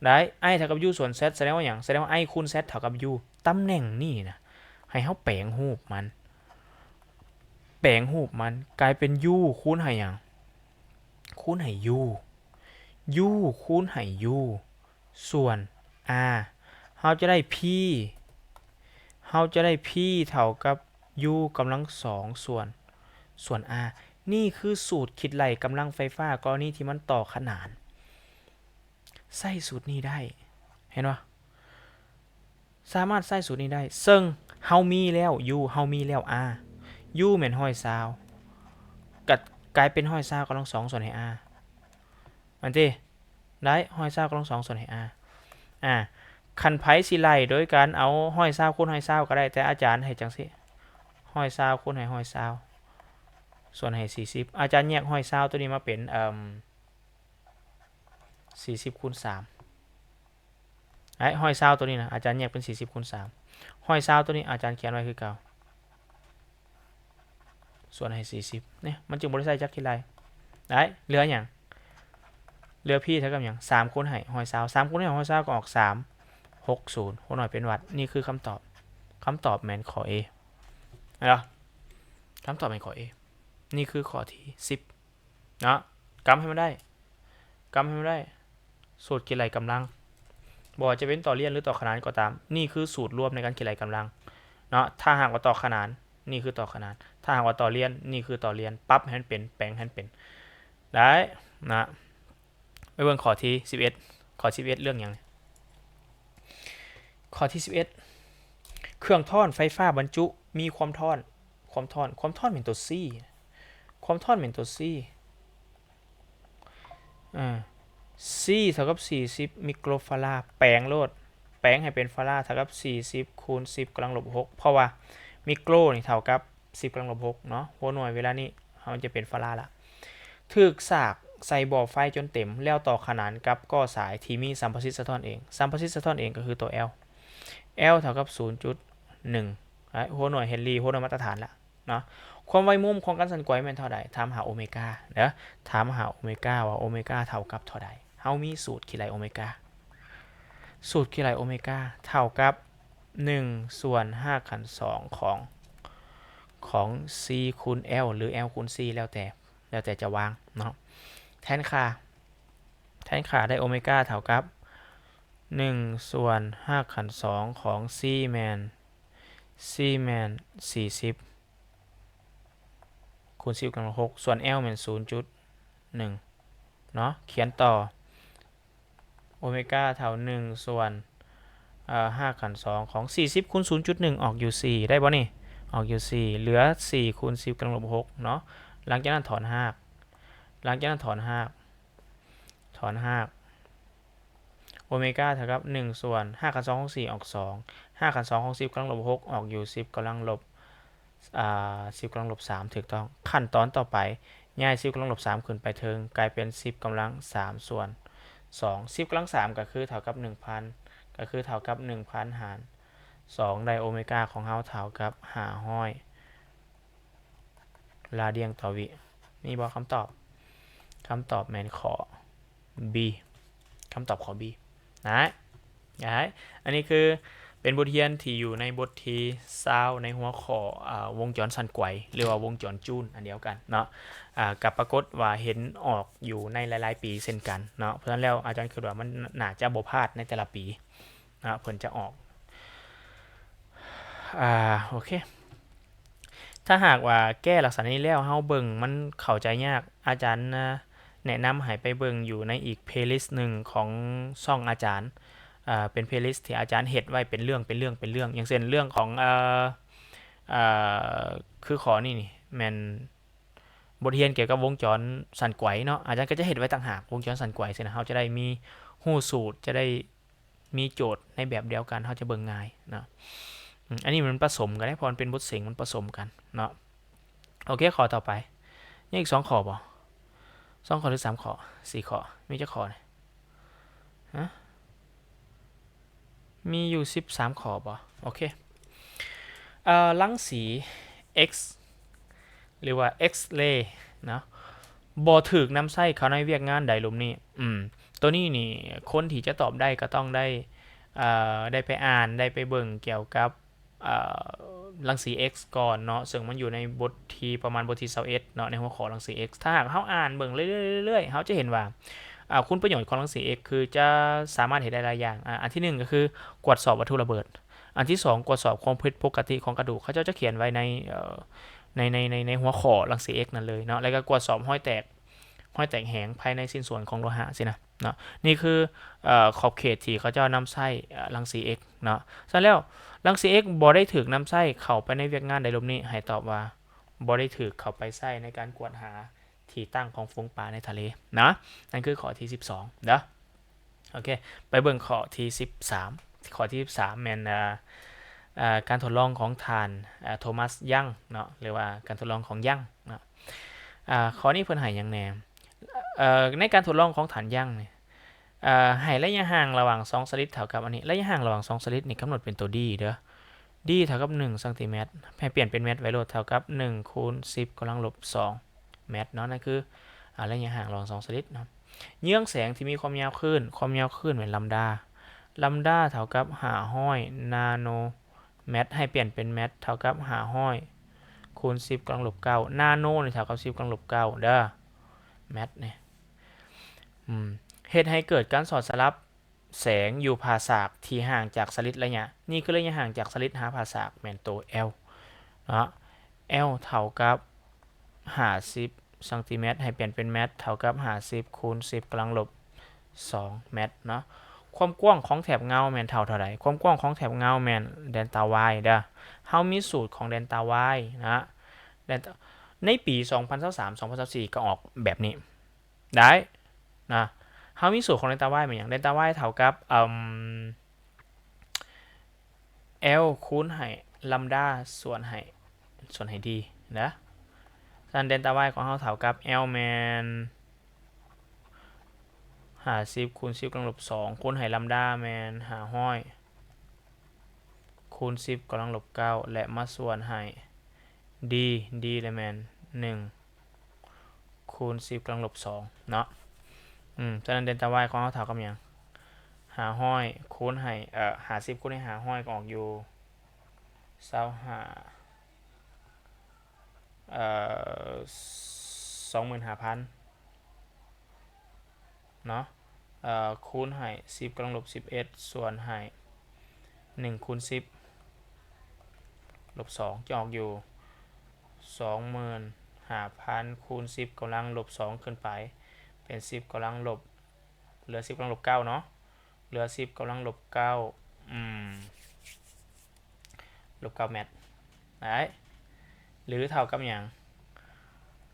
ໄດ້ I ເທົ່າກັບ U ສ່ວນ Z ສະແດງວ່າຫຍັງ? ສະແດງວ່າ I ຄູນ Z ເທົ່າກັບ U. ຕຳແໜ່ງນີ້ນະ ໃຫ້ເຮົາແປງຮູບມັນ ແປງຮູບມັນກາຍເປັນ U ຄູນໃຫ້ຫຍັງ? ຄູນໃຫ້ U U ຄູນໃຫ້ U ສ່ວນ R ເຮົາຈະໄດ້ P ເຮົາຈະໄດ້ P ເທົ່າກັບ U ກຳລັງສອງ ສ່ວນ ສ່ວນ R. ນີ້ຄືສູດຄິດໄລ່ກຳລັງໄຟຟ້າກໍລະນີທີ່ມັນຕໍ່ຂະໜານ. ໃຊ້ສູດນີ້ໄດ້ ເຫັນບໍ່? ສາມາດໃຊ້ສູດນີ້ໄດ້ ເຊິ່ງເຮົາມີແລ້ວ U ເຮົາມີແລ້ວ R U ແມ່ນຮ້ອຍຊາວ ກະກາຍເປັນຮ້ອຍຊາວກຳລັງສອງ ສ່ວນໃຫ້ R ອັນຕິ ໄດ້ ຮ້ອຍຊາວກຳລັງສອງ ສ່ວນໃຫ້ R. ອາ ຄັນໃຜຊິໄລ່ໂດຍການເອົາຮ້ອຍຊາວຄູນຮ້ອຍຊາວກະໄດ້ ແຕ່ອາຈານເຮັດຈັ່ງຊີ້ ຮ້ອຍຊາວຄູນໃຫ້ຮ້ອຍຊາວ ສ່ວນໃຫ້ສີ່ສິບ. ອາຈານແຍກຮ້ອຍຊາວໂຕນີ້ມາເປັນ ເອີ່ມ ສີ່ສິບຄູນສາມ ໄອ້ ຮ້ອຍຊາວໂຕນີ້ນະ ອາຈານແຍກເປັນສີ່ສິບຄູນສາມ ຮ້ອຍຊາວໂຕນີ້ອາຈານຂຽນໄວ້ຄືເກົ່າ ສ່ວນໃຫ້ສີ່ສິບ ນີ້ ມັນຈຶ່ງບໍ່ໄດ້ໃຊ້ຈັກຄິດໄລ່. ໄດ້ ເຫຼືອຫຍັງ? ເຫຼືອ P ເທົ່າກັບຫຍັງ? ສາມຄູນໃຫ້ຮ້ອຍຊາວ ສາມຄູນໃຫ້ຮ້ອຍຊາວກໍອອກສາມ ຫົກສູນ ຫົວໜ້ອຍເປັນວັດ. ນີ້ຄືຄຳຕອບ ຄຳຕອບແມ່ນຂໍ້ A ເຫັນບໍ່? ຄຳຕອບແມ່ນຂໍ້ A. ນີ້ຄືຂໍ້ທີສິບ ເນາະ ກຳໃຫ້ມັນໄດ້ ກຳໃຫ້ມັນໄດ້ ສູດຄິດໄລ່ກຳລັງ ບໍ່ວ່າຈະເປັນຕໍ່ລຽນ ຫຼື ຕໍ່ຂະໜານກໍຕາມ ນີ້ຄືສູດລວມໃນການຄິດໄລ່ກຳລັງເນາະ. ຖ້າຫາກວ່າຕໍ່ຂະໜານ ນີ້ຄືຕໍ່ຂະໜານ. ຖ້າຫາກວ່າຕໍ່ລຽນ, ນີ້ຄືຕໍ່ລຽນ. ປັບໃຫ້ມັນເປັນ, ແປງໃຫ້ມັນເປັນ. ໄດ້ນະ. ໄປເບິ່ງຂໍ້ທີສິບເອັດ. ຂໍ້ສິບເອັດເລື່ອງຫຍັງ? ຂໍ້ທີສິບເອັດ ເຄື່ອງທ້ອນໄຟຟ້າບັນຈຸມີຄວາມທ້ອນ, ຄວາມທ້ອນ, ຄວາມທ້ອນແມ່ນຕົວ C, ຄວາມທ້ອນແມ່ນຕົວ C. ອ່າ C ເທົ່າກັບສີ່ສິບໄມໂຄຣຟາຣາດ. ແປງໂລດ, ແປງໃຫ້ເປັນຟາຣາດເທົ່າກັບສີ່ສິບຄູນສິບກຳລັງລົບຫົກ ເພາະວ່າໄມໂຄຣນີ້ເທົ່າກັບສິບກຳລັງລົບຫົກເນາະ. ຫົວໜ່ວຍເວລານີ້ ເຮົາຈະເປັນຟາຣາດລະ. ຖືກສາກໃສ່ບໍ່ໄຟຈົນເຕັມ ແລ້ວຕໍ່ຂະໜານກັບກໍ້ສາຍທີ່ມີສຳປະສິດສະທ້ອນເອງ. ສຳປະສິດສະທ້ອນເອງກໍຄືຕົວ L, L ເທົ່າກັບສູນຈຸດໜຶ່ງ ຫົວໜ່ວຍເຮນຣີ, ຫົວໜ່ວຍມາດຕະຖານລະເນາະ. ຄວາມໄວມຸມຂອງການສັ່ນໄຫວແມ່ນເທົ່າໃດ? ຖາມຫາໂອເມກາເດີ, ຖາມຫາໂອເມກາວ່າໂອເມກາເທົ່າກັບເທົ່າໃດ. ເຮົາມີສູດຄິດໄລ່ໂອເມກາ. ສູດຄິດໄລ່ໂອເມກາເທົ່າກັບໜຶ່ງສ່ວນຮາກຂັ້ນສອງຂອງ, ຂອງ C ຄູນ L ຫຼື L ຄູນ C ແລ້ວແຕ່, ແລ້ວແຕ່ຈະວາງເນາະ. ແທນຄ່າ, ແທນຄ່າໄດ້ໂອເມກາເທົ່າກັບໜຶ່ງສ່ວນຮາກຂັ້ນສອງຂອງ C ແມ່ນ, C ແມ່ນສີ່ສິບ ຄູນສິບກຳລັງຫົກ ສ່ວນ L ແມ່ນສູນຈຸດໜຶ່ງເນາະ. ຂຽນຕໍ່ ໂອເມກາເທົ່າໜຶ່ງສ່ວນ ເອີ ຮາກຂັ້ນສອງຂອງສີ່ສິບຄູນສູນຈຸດໜຶ່ງ ອອກຢູ່ສີ່ ໄດ້ບໍ່ນີ້? ອອກຢູ່ສີ່ ເຫຼືອສີ່ຄູນສິບກຳລັງລົບຫົກເນາະ. ຫຼັງຈາກນັ້ນຖອນຮາກ, ຫຼັງຈາກນັ້ນຖອນຮາກ, ຖອນຮາກ ໂອເມກາເທົ່າກັບໜຶ່ງສ່ວນຮາກຂັ້ນສອງຂອງສີ່ອອກສອງ, ຮາກຂັ້ນສອງຂອງສິບກຳລັງລົບຫົກອອກຢູ່ສິບກຳລັງລົບ ອ່າ ສິບກຳລັງລົບສາມ ຖືກຕ້ອງ. ຂັ້ນຕອນຕໍ່ໄປ ຍ້າຍສິບກຳລັງລົບສາມຂຶ້ນໄປເທິງ ກາຍເປັນສິບກຳລັງສາມສ່ວນສອງ. ສິບກຳລັງສາມກໍຄືເທົ່າກັບໜຶ່ງພັນ, ກໍຄືເທົ່າກັບໜຶ່ງພັນຫານສອງ ໄດ້ໂອເມກາຂອງເຮົາເທົ່າກັບຫ້າຮ້ອຍ ລາດຽງຕໍ່ວິ. ມີບໍ່ຄຳຕອບ? ຄຳຕອບແມ່ນຂໍ້ B, ຄຳຕອບຂໍ້ B ນະ. ອາ ອັນນີ້ຄືເປັນບົດຮຽນທີ່ຢູ່ໃນບົດທີຊາວ ໃນຫົວຂໍ້ ອາ ວົງຈອນສັ່ນໄກວ ຫຼືວ່າວົງຈອນຈູນ ອັນດຽວກັນເນາະ. ອາ ກໍປາກົດວ່າເຫັນອອກຢູ່ໃນຫຼາຍໆປີເຊັ່ນກັນເນາະ. ເພາະສະນັ້ນແລ້ວ ອາຈານຄິດວ່າມັນໜ້າຈະບໍ່ພາດໃນແຕ່ລະປີເນາະ ເພິ່ນຈະອອກ. ອາ ໂອເຄ. ຖ້າຫາກວ່າແກ້ລັກສະນະນີ້ແລ້ວ ເຮົາເບິ່ງມັນເຂົ້າໃຈຍາກ, ອາຈານ ນະ ແນະນຳໃຫ້ໄປເບິ່ງຢູ່ໃນອີກ playlist ໜຶ່ງຂອງຊ່ອງອາຈານ, ເປັນ playlist ທີ່ອາຈານເຮັດໄວ້ເປັນເລື່ອງ ເປັນເລື່ອງ ເປັນເລື່ອງ. ຢ່າງເຊັ່ນເລື່ອງຂອງ ເອີ ເອີ ຄືຂໍ້ນີ້ນີ້ ແມ່ນບົດຮຽນກ່ຽວກັບວົງຈອນສັ່ນໄກວເນາະ, ອາຈານກໍຈະເຮັດໄວ້ຕ່າງຫາກ ວົງຈອນສັ່ນໄກວຊີ້ນະ, ເຮົາຈະໄດ້ມີ ຮູ້ສູດ ຈະໄດ້ ມີໂຈດໃນແບບດຽວກັນ ເຮົາຈະເບິ່ງງ່າຍເນາະ. ອືມ ອັນນີ້ມັນປະສົມກັນເດ້ ເພາະມັນເປັນບົດເສັງ ມັນປະສົມກັນເນາະ. ໂອເຄ ຂໍ້ຕໍ່ໄປ ຍັງອີກສອງຂໍ້ບໍ່? ສອງຂໍ້ ຫຼື ສາມຂໍ້? ສີ່ຂໍ້ ມີຈັກຂໍ້ນີ້? ຮະ? ມີຢູ່ສິບສາມຂໍ້ບໍ່? ໂອເຄ. ເອີ ລັງສີ X ຫຼືວ່າ X-ray ເນາະ ບໍ່ຖືກນຳໃຊ້ເຂົ້າໃນວຽກງານໃດລຸ່ມນີ້? ອືມ ໂຕນີ້ນີ້ ຄົນທີ່ຈະຕອບໄດ້ກໍຕ້ອງໄດ້ ເອີ ໄດ້ໄປອ່ານ ໄດ້ໄປເບິ່ງກ່ຽວກັບ ເອີ ລັງສີ X ກ່ອນເນາະ, ເຊິ່ງມັນຢູ່ໃນບົດທີ ປະມານບົດທີຊາວເອັດເນາະ ໃນຫົວຂໍ້ລັງສີ X. ຖ້າຫາກເຮົາອ່ານເບິ່ງເລື້ອຍໆ ເຮົາຈະເຫັນວ່າ ອາ ຄຸນປະໂຫຍດຂອງລັງສີ X ຄືຈະສາມາດເຮັດໄດ້ຫຼາຍຢ່າງ. ອາ ອັນທີໜຶ່ງກໍຄືກວດສອບວັດຖຸລະເບີດ, ອັນທີສອງກວດສອບຄວາມຜິດປົກກະຕິຂອງກະດູກ. ເຂົາເຈົ້າຈະຂຽນໄວ້ໃນ ເອີ ໃນ ໃນ ໃນ ໃນຫົວຂໍ້ລັງສີ X ນັ້ນເລີຍເນາະ, ແລ້ວກໍກວດສອບຮອຍແຕກ ຮອຍແຕກແຫງພາຍໃນຊິ້ນສ່ວນຂອງໂລຫະຊີ້ນະເນາະ. ນີ້ຄື ເອີ ຂອບເຂດທີ່ເຂົາເຈົ້ານຳໃຊ້ ເອີ ລັງສີ X ເນາະ. ສະນັ້ນແລ້ວ ລັງສີ X ບໍ່ໄດ້ຖືກນຳໃຊ້ເຂົ້າໄປໃນວຽກງານໃດລຸ່ມນີ້ ໃຫ້ຕອບວ່າ ບໍ່ໄດ້ຖືກເຂົ້າໄປໃຊ້ໃນການກວດຫາ ທີ່ຕັ້ງຂອງຝູງປາໃນທະເລນະ. ນັ້ນຄືຂໍ້ທີສິບສອງເດີ. ໂອເຄ ໄປເບິ່ງຂໍ້ທີສິບສາມ. ຂໍ້ທີສິບສາມແມ່ນ ເອີ ເອີ ການທົດລອງຂອງທ່ານ ເອີ ໂທມັສ ຍັງເນາະ ຫຼືວ່າການທົດລອງຂອງຍັງເນາະ. ເອີ ຂໍ້ນີ້ເພິ່ນໃຫ້ຫຍັງແດ່? ເອີ ໃນການທົດລອງຂອງທ່ານຍັງນີ້ ເອີ ໃຫ້ໄລຍະຫ່າງລະຫວ່າງສອງຊະລິດເທົ່າກັບອັນນີ້, ໄລຍະຫ່າງລະຫວ່າງສອງຊະລິດນີ້ກຳນົດເປັນຕົວ D ເດີ. D ເທົ່າກັບໜຶ່ງຊັງຕີແມັດ, ໃຫ້ປ່ຽນເປັນແມັດໄວ້ໂລດ, ເທົ່າກັບໜຶ່ງຄູນສິບກຳລັງລົບສອງແມັດເນາະ. ນັ້ນຄື ອາ ໄລຍະຫ່າງລະຫວ່າງສອງຊະລິດເນາະ. ເຍືອງແສງທີ່ມີຄວາມຍາວຄື້ນ, ຄວາມຍາວຄື້ນແມ່ນລຳດາ, ລຳດາເທົ່າກັບຫ້າຮ້ອຍນາໂນແມັດ, ໃຫ້ປ່ຽນເປັນແມັດ, ເທົ່າກັບຫ້າຮ້ອຍຄູນສິບກຳລັງລົບເກົ້າ. ນາໂນນີ້ເທົ່າກັບສິບກຳລັງລົບເກົ້າເດີ ແມັດນີ້. ອືມ ເຮັດໃຫ້ເກີດການສອດສະຫຼັບ ແສງຢູ່ຜ່າສາກທີ່ຫ່າງຈາກສະລິດໄລຍະ. ນີ້ຄືໄລຍະຫ່າງຈາກສະລິດຫາຜ່າສາກແມ່ນໂຕ L ເນາະ. L ເທົ່າກັບຫ້າສິບຊັງຕີແມັດ ໃຫ້ປ່ຽນເປັນແມັດ ເທົ່າກັບຫ້າສິບຄູນສິບກຳລັງລົບສອງແມັດເນາະ. ຄວາມກວ້າງຂອງແຖບເງົາແມ່ນເທົ່າເທົ່າໃດ? ຄວາມກວ້າງຂອງແຖບເງົາແມ່ນ delta y ເດີ. ເຮົາມີສູດຂອງ delta y ນະ delta ໃນປີສອງພັນຊາວສາມ ສອງພັນຊາວສີ່ ກໍອອກແບບນີ້ໄດ້ນະ. ເຮົາມີສູດຂອງ delta y ແມ່ນຫຍັງ? delta y ເທົ່າກັບ ເອີ່ມ L ຄູນໃຫ້ lambda ສ່ວນໃຫ້ ສ່ວນໃຫ້ d ນະ. ສະນັ້ນ delta y ຂອງເຮົາເທົ່າກັບ L ແມ່ນຫ້າສິບຄູນສິບກຳລັງລົບສອງ ຄູນໃຫ້ lambda ແມ່ນຫ້າຮ້ອຍຄູນສິບກຳລັງລົບເກົ້າ ແລະ ມາສ່ວນໃຫ້ d, d ລະແມ່ນໜຶ່ງຄູນສິບກຳລັງລົບສອງເນາະ. ອືມ ສະນັ້ນ delta y ຂອງເຮົາເທົ່າກັບຫຍັງ? ຫ້າຮ້ອຍຄູນໃຫ້ ເອີ ຫ້າສິບຄູນໃຫ້ຫ້າຮ້ອຍ ກໍອອກຢູ່ຊາວຫ້າ ເອີ ສອງໝື່ນຫ້າພັນເນາະ ເອີ ຄູນໃຫ້ສິບກຳລັງລົບສິບເອັດ ສ່ວນໃຫ້ໜຶ່ງຄູນສິບລົບສອງ ຈະອອກຢູ່ສອງໝື່ນຫ້າພັນຄູນສິບກຳລັງລົບສອງຂຶ້ນໄປ ເປັນສິບກຳລັງລົບ ເຫຼືອສິບກຳລັງລົບເກົ້າເນາະ ເຫຼືອສິບກຳລັງລົບເກົ້າ ອືມ ລົບເກົ້າແມັດໄດ້ ຫຼືເທົ່າກັບຫຍັງ?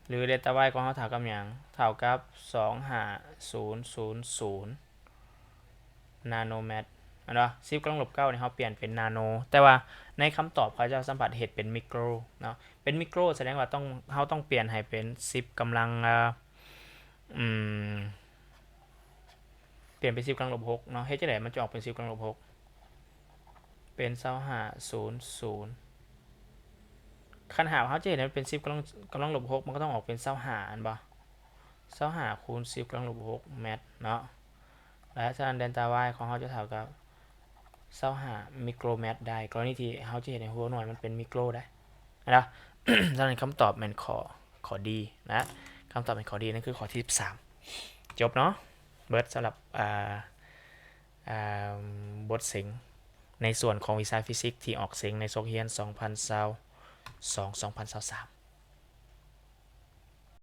ຫຼື delta y ຂອງເຮົາເທົ່າກັບຫຍັງ? ເທົ່າກັບສອງຫ້າສູນສູນສູນນາໂນແມັດ ແມ່ນບໍ່? ສິບກຳລັງລົບເກົ້ານີ້ເຮົາປ່ຽນເປັນນາໂນ ແຕ່ວ່າໃນຄຳຕອບເຂົາເຈົ້າສຳຜັດເຮັດເປັນໄມໂກຣເນາະ ເປັນໄມໂກຣສະແດງວ່າຕ້ອງ ເຮົາຕ້ອງປ່ຽນໃຫ້ເປັນສິບກຳລັງ ເອີ ອືມ ປ່ຽນເປັນສິບກຳລັງລົບຫົກເນາະ ເຮັດຈັ່ງໃດມັນຈະອອກເປັນສິບກຳລັງລົບຫົກ? ເປັນຊາວຫ້າສູນສູນ ຄັນຫາກເຮົາຈະເຮັດໃຫ້ມັນເປັນສິບກຳລັງ ກຳລັງລົບຫົກ ມັນກໍຕ້ອງອອກເປັນຊາວຫ້າ ແມ່ນບໍ່? ຊາວຫ້າຄູນສິບກຳລັງລົບຫົກແມັດເນາະ ແລະ ສະນັ້ນ delta y ຂອງເຮົາຈະເທົ່າກັບຊາວຫ້າໄມໂກຣແມັດໄດ້ ກໍລະນີທີ່ເຮົາຈະເຮັດໃຫ້ຫົວໜ່ວຍມັນເປັນໄມໂກຣໄດ້ ເຫັນບໍ່? ສະນັ້ນຄຳຕອບແມ່ນຂໍ້ ຂໍ້ D ນະ ຄຳຕອບແມ່ນຂໍ້ D ນັ້ນຄືຂໍ້ທີສິບສາມ ຈົບເນາະ ເບິດສຳລັບ ອ່າ ອ່າ ບົດເສັງໃນສ່ວນຂອງວິຊາຟີຊິກທີ່ອອກເສັງໃນສົກຮຽນສອງພັນຊາວສອງ ສອງພັນຊາວສາມ